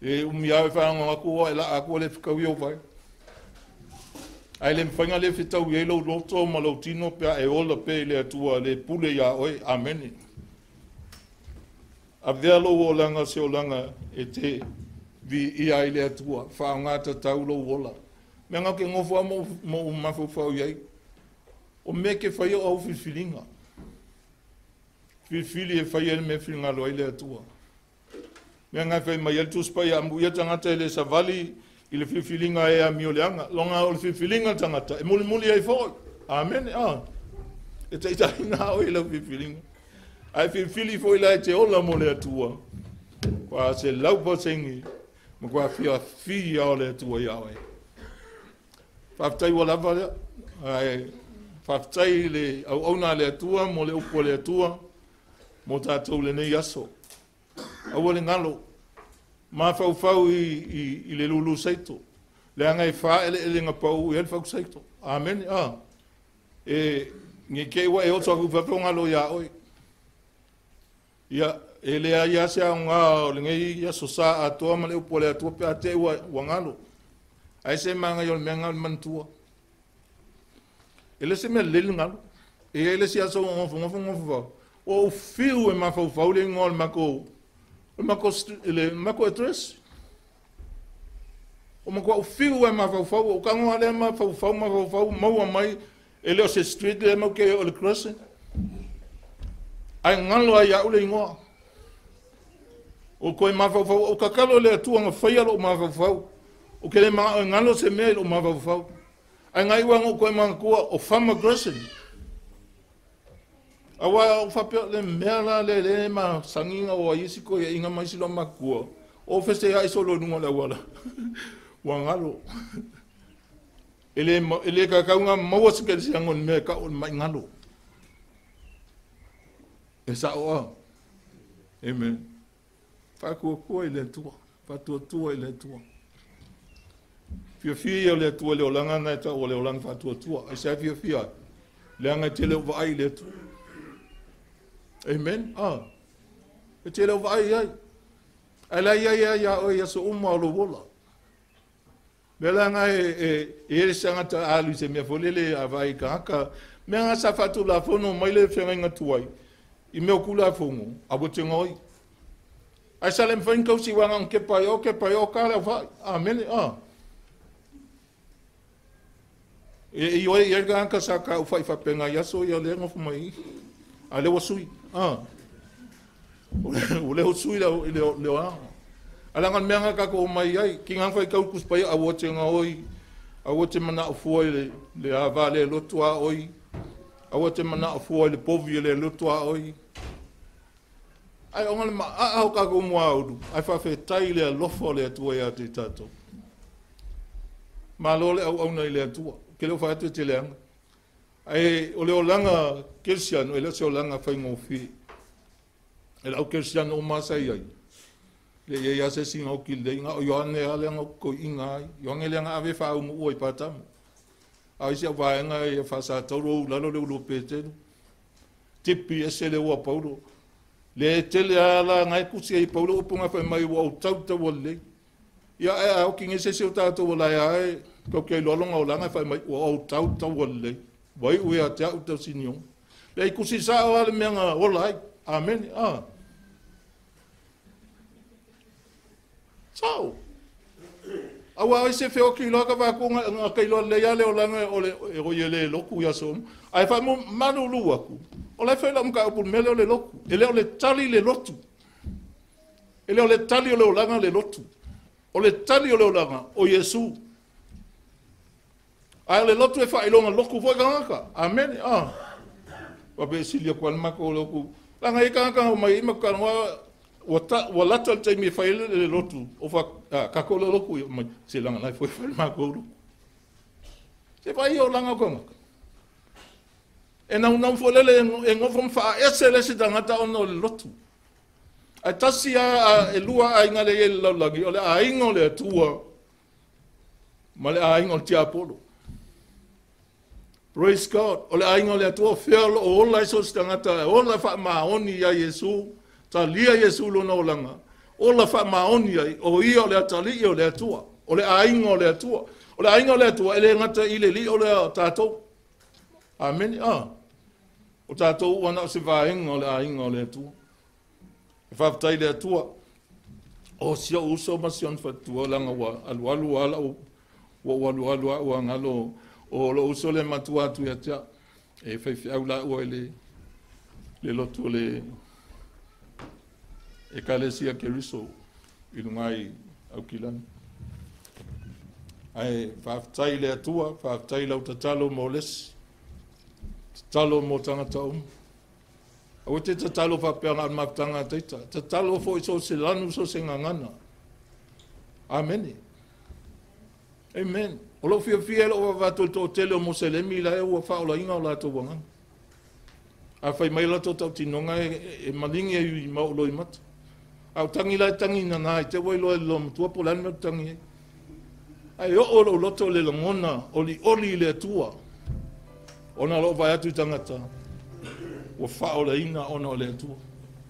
E umi au e whaanga aku o e la aku o le whikau i o vai. Ae le mawhainga le whitau i lou loto ma lou tino pea e ola pe i le Atua le pule ia oe. Amene. Avea lou olaga se olaga e te vi ia i le Atua, whaangata tau lou ola. Mea ngā ke ngofo a mo mafaufau i ai. O mea ke whai o au filfilinga. Filfili e whai e le mea filingalo ai le Atua. Mea ngā whai mai el tuspa ia amu ia tangata e le savali i le filfilinga e a mioleanga. Longa o le filfilinga tangata e muli muli ai foi. Amen. E te ita ina o i lau filfilinga. Ai filfili foi la e te ola mo le Atua. Kwa se laupa sengi, ma kwa fia fia o le Atua ia oe. Whaftai wa lava lea. Ai, whaftai le au auna le Atua, mo le upu le Atua, mo tātou le nei aso. Aua le ngalo, mafaufau i le lulu saito. Le anga e wha ele ele ngā pau i ele whau saito. Amen. E nge ke ua e oto aku whawhau ngalo ia oe. Ia, e lea ia se au ngā o le ngei ia so sa atoa ma le upu le Atua pe a te ua ngalo. Ai se manga i o le mea ngalo mantua. E le se mea lele ngalo. E ele si aso ngofo ngofo ngofo wau. O whiu e mafaufau le ingoa le mako, le mako, le mako address. O mako au whiu e mafaufau, o kangoa le mafaufau, mafaufau, maua mai, e leo se street le mau ke o le crossing. Ai ngalo ai au le ingoa. O koe mafaufau, o kakalo le Atua nga whaia lo mafaufau. O ke le maa ngalo se mea i lo mafaufau. Ai ngai ua ngo koe mangakua o Fama Crossing. Awa o whapea le mea la le le ma sanginga o aisi koe e inga mai silo makua. O fese ai solo nunga le awala. Ua ngalo. E le kakaunga maua se kere siango ni mea ka o mai ngalo. E sa oa. Amen. Whakua i le Atua. Whatuatua i le Atua. Fiafia ia o le Atua le olanga na e tau o le olanga whatuatua. Ai se fiafia. Le anga te leo vaai le Atua. Amen. E te leo vaai ai. Ai la ia ia ia o ia so uma o lo wola. Mea la nga e ele sangata alu se mea folele a vai ka haka. Mea nga sa whatu la fono mai le whengainga tuai. I mea kula fongo, a bo te ngoi. Ai sa le mwhain kausi wanga ke pai o, ke pai o, ka leo whai. Amen. E i oe i elga anka sa ka uwhai whapenga i aso i a le ngofu mai. A lewa sui. O leo sui leo leo a. Alanga mea nga kako mai ai, ki ngā whai kaukus pai a o te ngā oi, a o te mana o fua i le awa le loto a oi, a o te mana o fua i le povi le loto a oi. Ai onga le maa au kako mua uru, ai whawhetai le alofa le Atua ia te tātou. Malo le auauna i le Atua. Ke leo whaatu e te leanga. Ae o le olaga kerisiano, e le o se olaga faigofie. E le au kerisiano o masa i ai. Le ia ia se singa o ki le inga o Ioane a le anga ko inga ai. Ioane le anga ave wha umu ua i patamu. A isi au vaenga e whasa tauro u lalo le ulu Petelu. Tipi ese le ua Paulo. Le tele ala ngai kusi ai Paulo upunga whai mai ua o tau tau le. Ia e a oki ngese se o tātou la ia e kau kei loalonga o langa whai mai ua o tau tau le. Wai ue a te au tau siniong. Le i kusi sa o ale mea ngā ola ai. Amen. Ah. Sao. Aua ai se feo ki loa ka wako ngā kai loa le ia le o langa o le e roi le loku ia so. Ai whai mo manu lu aku. O lai whai la mga upu mele o le loku. E le o le tali le lotu. E le o le tali o le olanga le lotu. O le tali o le olanga o Iesu. Ai o le lotu e whailonga loku foi kangaka. Amen. Ah. Wape silia kwa mako o loku. Langa e kangaka o mai ima kanwa ua lata le taimi e fai le lotu o fa kako le loku mai se langa lai foi fai mako loku. Se fai o langa kangaka. E nau nau fo lele e ngofo mfa ese le se tangata ona o le lotu. Ai tasi a e lua a inga le ye le laulagi o le a inga o le atua ma le a inga o le tiapolo. Praise God. O le a inga o le atua fea lo o ola iso se tangata ola fa maoni ia Iesu. Talia Iesu lona olanga. Ola fa maoni ai o ia o le atali o le atua. O le ainga o le atua. O le ainga o le atua ele ngata i le li o le tātou. Amen. Ah. O tātou ua na o se vaenga o le ainga o le atua. E whaftai le atua. O sia uso ma sion fatua langa ua alu alu ala ua alu alu ua ngalo o lo uso le matua atu ia tia. E whaiwhi au la ua le lotu le e kalesia Keriso i lungai au kilani. Ai whaftai le atua, whaftai lau tatalo mō lesi, tatalo mō tangata umu. Aua te tatalo whapeanga al mafutanga teita, tatalo fo i so se lanu so se ngangana. Amen. Amen. O lo fia fia lo wavato i tō tele o Moselemi la e ua whaola inga o la tō wanganga. A whai mai la tō tau tinonga e malingi e i mau loi mata. Au tangi lai tangi nana i te wai loa lo matua po lani mau tangi e. Ai o o lo loto le langona o li oli le atua. Ona lo vai atu tangata. Ua whaola ina ona o le atua.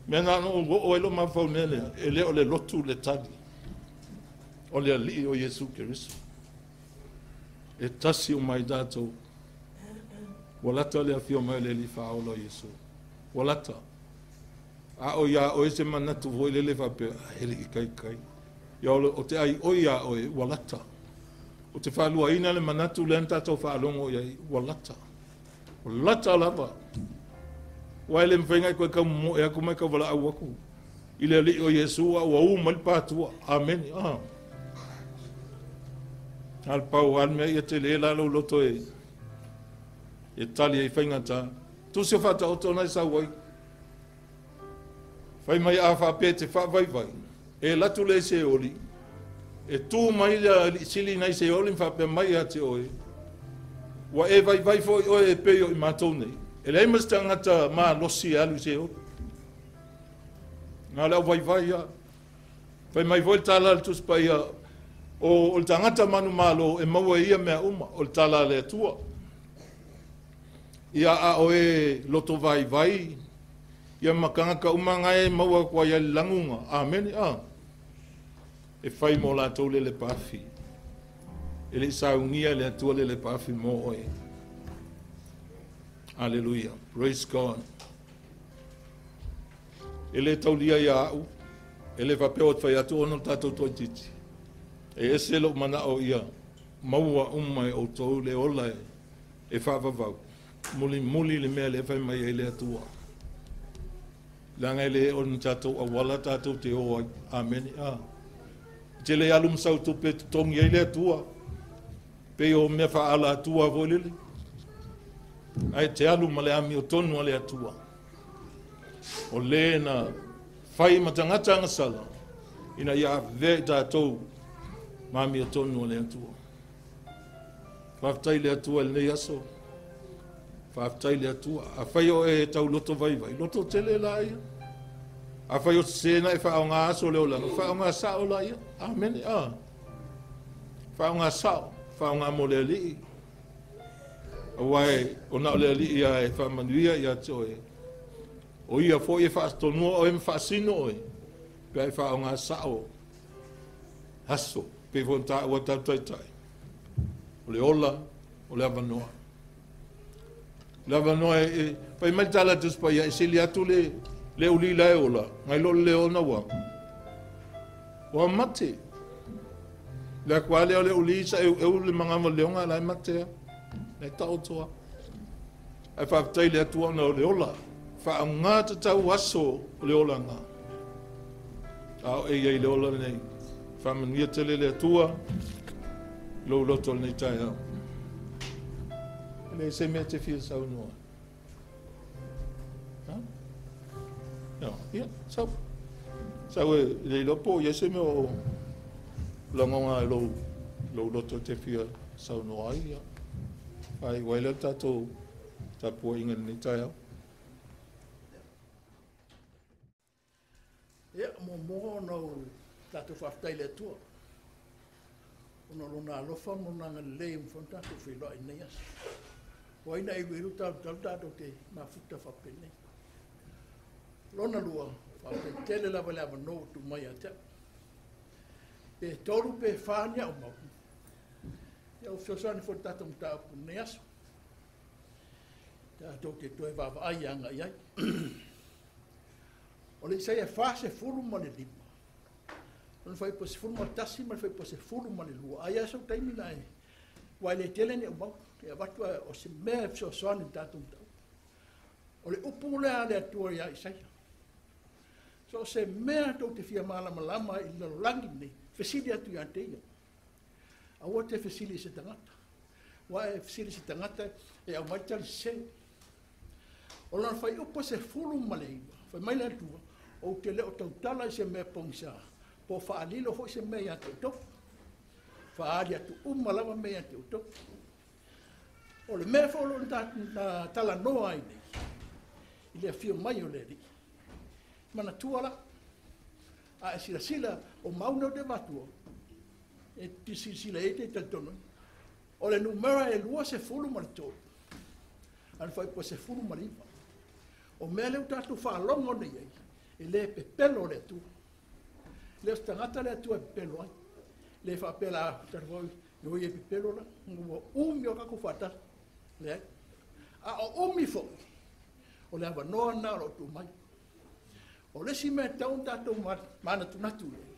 Mea nā no o e lo mawhau mele e le o le lotu le tali. O le alii o Iesu Keriso. E tasi o mai tātou. Ua lata le awhio mai le li whaola o Iesu. Ua lata. A o ia o ese manatu voi lele whapea, hele i kai kai. Ia o te ai o ia oe, ua lata. O te whalua ina le manatu le antato whaalongo ia, ua lata. Ua lata lava. Ua ele mwhenga koe kau mo e aku mai kau wala au aku. I le li o Iesu a ua u mali pātua. Amen. Ah. Al pau al mea ia te le lalo loto e. E tali e whaingata. Tu se whata o tōna i sawai. Whai mai a whapea te whawaiwai. E latu le se oli. E tū mai la sili nei se oli mwhapea mai a te oe. Wa e vai vai fo i oe e peo i mātou nei. E lei mas tangata mā losi e alu se oli. Ngā leo vai vai ia. Whai mai voi tāla le tuspa ia. O le tangata manu malo e maua ia mea uma. O le tāla le atua. Ia a oe loto vai vai. Ia makanga ka umanga e maua kua ia langunga. Amen. Ah. E whai mō lātou le le pāwhi. E le saungia le atua le le pāwhi mō oe. Hallelujah. Praise God. E le taulia ia au. E le whapeo te whai atu ono tātou toi titi. E ese lo mana o ia. Maua umai o tō le ola e whawawau. Muli muli le mea le whai mai e le atua. Langa le on tātou awala tātou te oa. Amen. Ah. Te le alu msau tupe tongi ai le atua. Pe o mea whaala atua voi lele. Ai te alu ma le ami o tonu a le atua. O le na whai matangata anga sala. Ina ia ve tātou mami o tonu a le atua. Faafetai i le Atua i lenei aso. Faafetai i le Atua. Afai o e tau loto vaivai, loto tele laia. Afai o sese na e faaaoga aso o le olaga, faaaoga sao laia. Amene. Faaaoga sao, faaaoga mo le Alii. Aua o na o le Alii ia e faamanuia ia te oe. O ia foi e faatonua oe ma faasino oe, pe a e faaaoga sao aso, pei foi ona taua talu taitai. O le ola, o le avanoa. O le avanoa e fai mai le tala a le Tusi Paia, e sili atu le uli la e ola, nai lo le leona ua. Ua mate. Le atua lea o le uli sa eu le mangava leonga la e mate a. Le taotoa. Ae faafetai le Atua ona o le ola. Faaaoga tatau aso o le olaga. A o e i ai le ola lenei. Faamanuia tele le Atua lou loto lenei taeao. E le se mea te fia saunoa. Ha? No, ia, sau. Sau e le iloa po o i ai se mea o lagoga e lou loto te fia saunoa ai. Ia. Ai, uai le tatou tapuaiga i lenei taeao. Ia, muamua ona ou tatou faafetai i le Atua, ona o lona alofa ma lona agalelei ua mafai ona tatou feiloai i lenei aso. O ai na iluilu talu tatou te mafuta faapenei. Lona lua, faafetai tele lava i le avanoa ua tuu mai ia te au. Pe 3 pe 4 ni au mau. Ia, ua fesoasoani foi i le tatou mataupu i lenei aso. Tatou te toe vaavaai agai ai. O le Isaia 45, o le fuaiupu 11 ma le fuaiupu 12. Ai aso taimi na e ua le tele ni au mau. E avatu o se mea e fesoasoani i le tatou mataupu. O le upu lea a le Atua ia Isaia. So o se mea tou te fia malamalama i le lalolagi lenei, fesili atu ia te ia. Aua te fesili i se tagata. Ua e fesili i se tagata e aumai tali sese. O lona fuaiupu 19, fai mai le Atua, ou te le o tautala i se mea pogisa, po faalilo foi se mea ia te outou. Faali atu uma lava mea ia te outou. O le mea foi o lo o na talanoa ai nei, i le afio mai o le Alii. Manatua la, a e silasila o mau nei o te avatua, e te silasila e te talitonu. O le numera e 23, a le fuaiupu 19. O mea lea ua tatou faalogo nei ai, e le pepelo le Atua. Le o se tagata le Atua e pepelo ai. Le faapea la, tatou foi, e pepelo la, ua umi o tatou faatali. Leai. A o umi foi, o le avanoa na o lo o tuu mai. O le isi mea tatau ona tatou manatunatu i ai,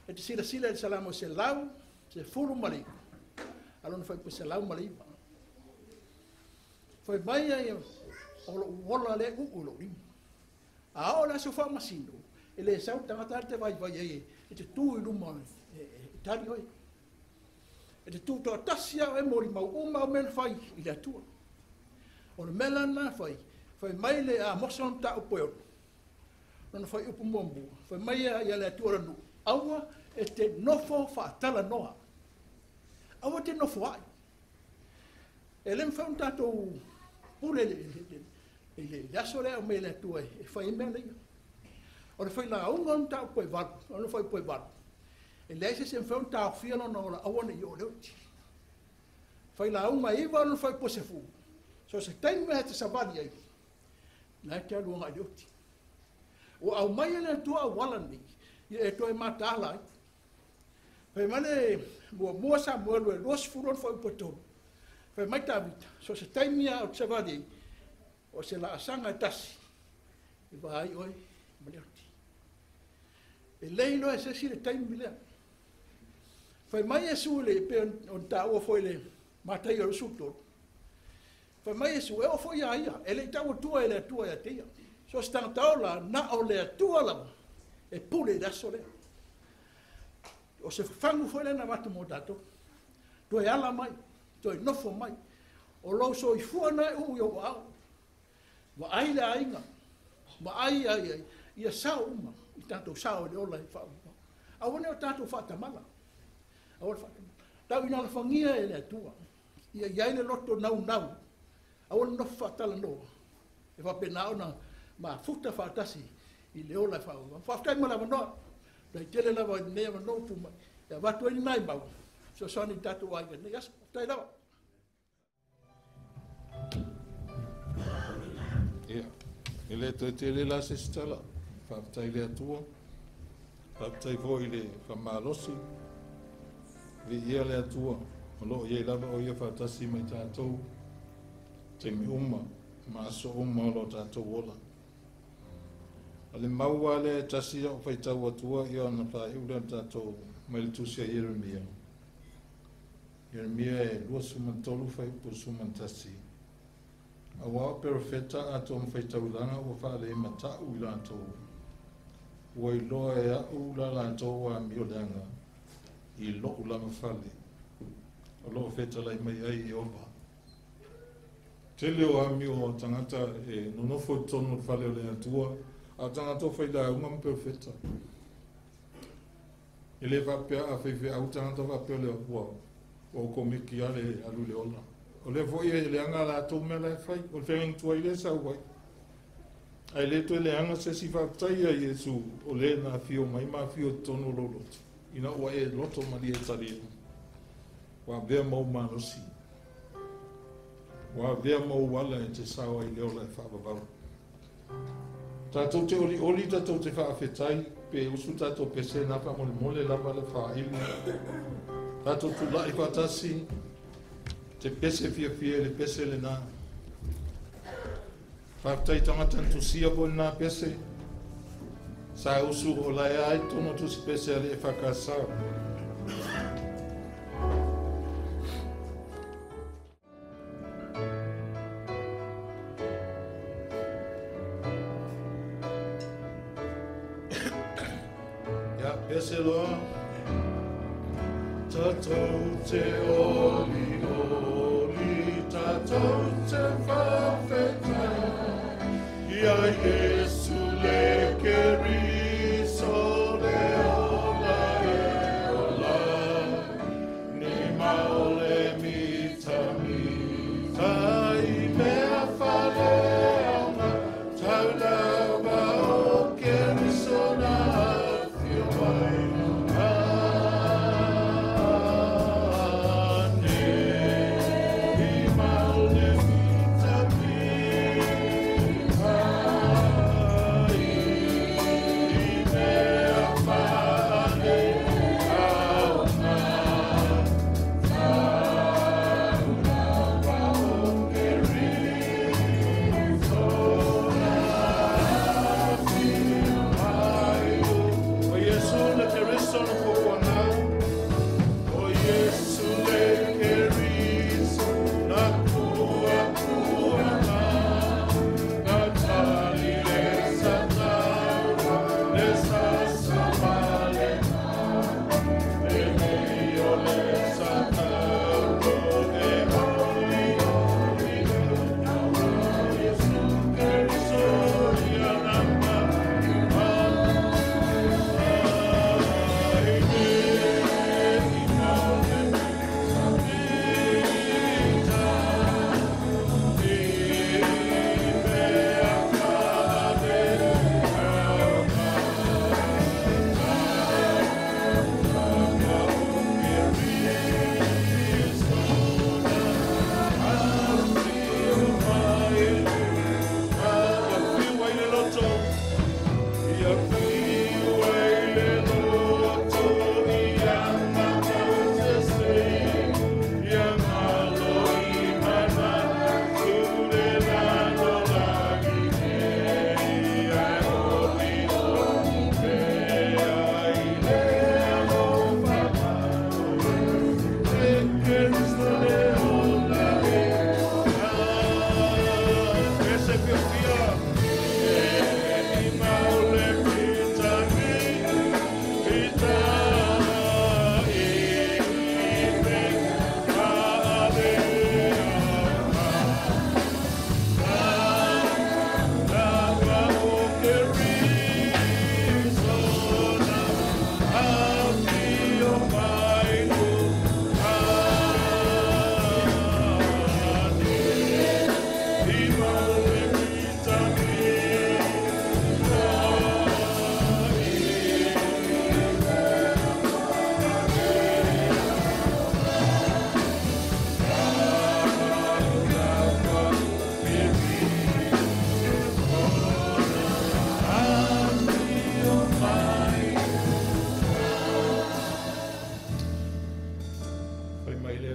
e te silasila i le Salamo 119, a lona fuaiupu 109. Fai mai ai, o lou ola lea uu i lou lima. A o le aso faamasino, e le sau tagata te vaivai ai e te tu i luma e tali oe. E te tu toatasi au e molimau uma au mea na fai i le Atua. O le mea la na fai, fai mai le Amosa o mataupu e ono. Lona fuaiupu muamua, fai mai ia le Atua o le nuu, aua e te nofo faatalanoa. Aua te nofo ai. E le mafai ona tatou pule i le aso lea o mea le Atua e fai mea nei. O le failauga o le mataupu e 8, o le fuaiupu e 8. E leai se se mafai ona taofia lona ola aua ne i oo le oti. Failauga 9 o le fuaiupu 10. So se taimi mea te savali ai, na e te alu agai le oti. Ua aumai e le Atua auala nei, ia e toe mataala ai. Fai mai le muamua Samuelu e 20 o le fuaiupu 3. Fai mai Tavita, so se taimi a o te savali ai, o se laasaga e tasi, e vaai oe ma le oti. E le iloa e se isi le taimi lea. Fai mai Iesu le pe on taua foi le Mataio o le 13. Fai mai Iesu, e oo foi ia ia, e le i tau atua e le Atua ia te ia. So se tagata ola, na o le Atua lava, e pule i le aso lea. O se fafagu foi lea na avatu mo tatou. Toe ala mai, toe nofo mai. O lou soifua na e uu i ou aao. Vaai le aiga, vaai ai ai, ia sao uma, i tatou sao i le ola e faauma. Aua ne o tatou faatamala. Aua le faatamala. Tau ina alofagia e le Atua ia i ai le loto naunau, aua le nofo faatalanoa, e faapena ona mafuta faatasi i le ola e faaauau. Faafetai mo le avanoa, faafetai tele lava i lenei avanoa ua tuu mai e avatu ai ni nai mau fesoasoani i tatou aiga i lenei aso. Faafetai lava. Ia, e le toe tele la se isi tala. Faafetai i le Atua, faafetai foi i le faamalosi, viia le Atua, o loo i ai lava o ia faatasi ma i tatou, taimi uma, ma aso uma o lo tatou ola. O le mau lava lea e tasi a'u faitau atua ia ona faaiu lea o le tatou mai le tusi a Ieremia. Ieremia e 23 fuaiupu 11. Auā o perofeta atoa ma faitauilaga ua faalemata'u i latou, ua iloa e a'u la latou amioleaga i lo'u lava fale, o loo fetalai mai ai Ieova. Tele o amio o tagata e nonofo i totonu o le fale o le Atua, a o tagata o failauga ma perofeta. E le faapea a faifeau tagata faapea le ua okomeki lava le alu i le ola. O lea foi e leaga latou mea la e fai, o le feagaitua ai lea e sau ai. Ae le toe leaga se isi faafetai ia Iesu o le na afio mai ma afio i totonu o lou loto, ina ua e loto malie e talia. Ua avea ma ou malosi, ua avea ma ou ala e te sao ai le ola e faavavau. Tatou te olioli, tatou te faafetai, pe usu tatou pese na faamolemole lava le faaili. Tatou tula'i faatasi, te pese fiafia i le pese lenā. Faafetai tagata na tusia foi lenā pese, sa usu o lae ai totonu o tusi pese a le EFKS. Ia, pese loa. Tatou te oli oli, tatou te faafetai, ia Iesu le Keriso le ola e ola, ni maole mitamita i mea faleaoga, tau lava o Keriso na afio mai. Ane, i maole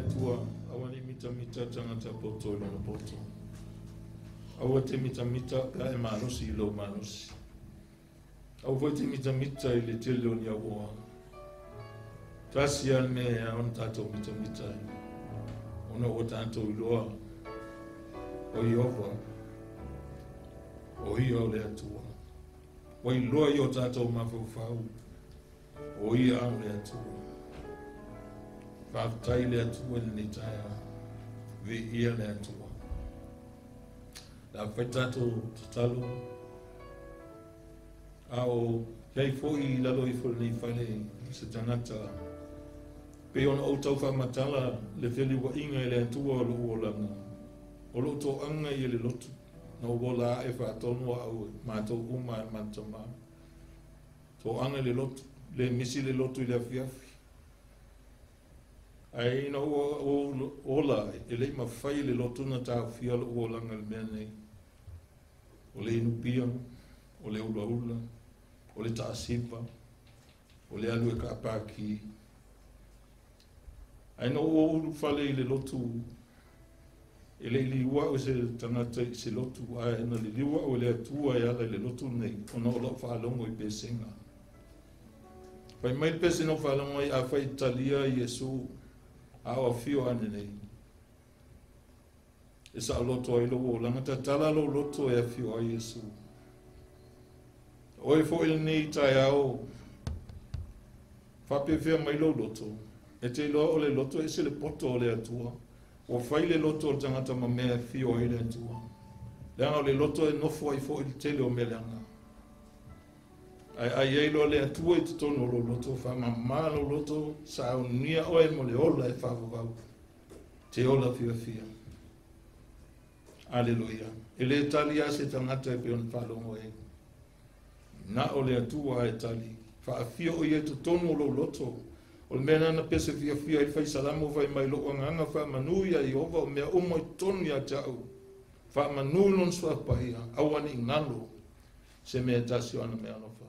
Atua, aua ne i mitamita tagata poto i lona poto. Aua e te mitamita pe a e malosi i lou malosi. Aua foi e te mitamita i le tele o ni auoa. Tasi lava le mea e ao ona tatou mitamita ai, ona ua tatou iloa o Ieova, o Ia o le Atua. Ua iloa i o tatou mafaufau, o Ia o le Atua. Faafetai i le Atua i lenei taeao. Viia le Atua. Le a fai tatou tatalo, a o i ai foi i lalo ifo i lenei fale se tagata pei ona ou tau faamatala le feliuaiga i le Atua o lou olaga, o lou toaga ia le lotu, na ou ola ae faatonu au e matou uma e le matou tama. Toaga i le lotu, le misi le lotu i le afiafi. Ae ina ua ou ola ai, e le i mafai e le lotu ona taofia lou olaga i le mea nei. O le inupia, o le ulaula, o le taasiva, o le alu e kaapaki. Ae ina ua ou ulufale i le lotu, e le i liua au e se tagata i se lotu, ae na liliu au e le Atua e ala i le lotu lenei, ona o lau faalogo i pesega. Fai mai le pese na ou faalogo ai, afai e talia Iesu a o afio ane nei, e saoloto ai lou olaga, tatala lou loto e afio ai Iesu. O oe foi lenei taeao, faapefea mai lou loto, e te iloa o le loto e ese le poto o le Atua. Ua fai le loto o le tagata ma mea e afio ai le Atua. Leaga o le loto e nofo ai foi le tele o mea leaga. Ae a i ai loa le Atua i totonu o lou loto, faamama lou loto, saunia oe mo le ola e faavavau, te ola fiafia. Aleluia. E le tali lava se tagata e pei ona faalogo ai. Na o le Atua e tali. Faafio o ia i totonu o lou loto. O le mea lena na pese fiafia ai le fai salamo fai mai lou agaga faamanu iā Ieova o mea uma i totonu ia te au. Faamanu lona suafa paia, aua ne i galo se mea e tasi o ana meaalofa.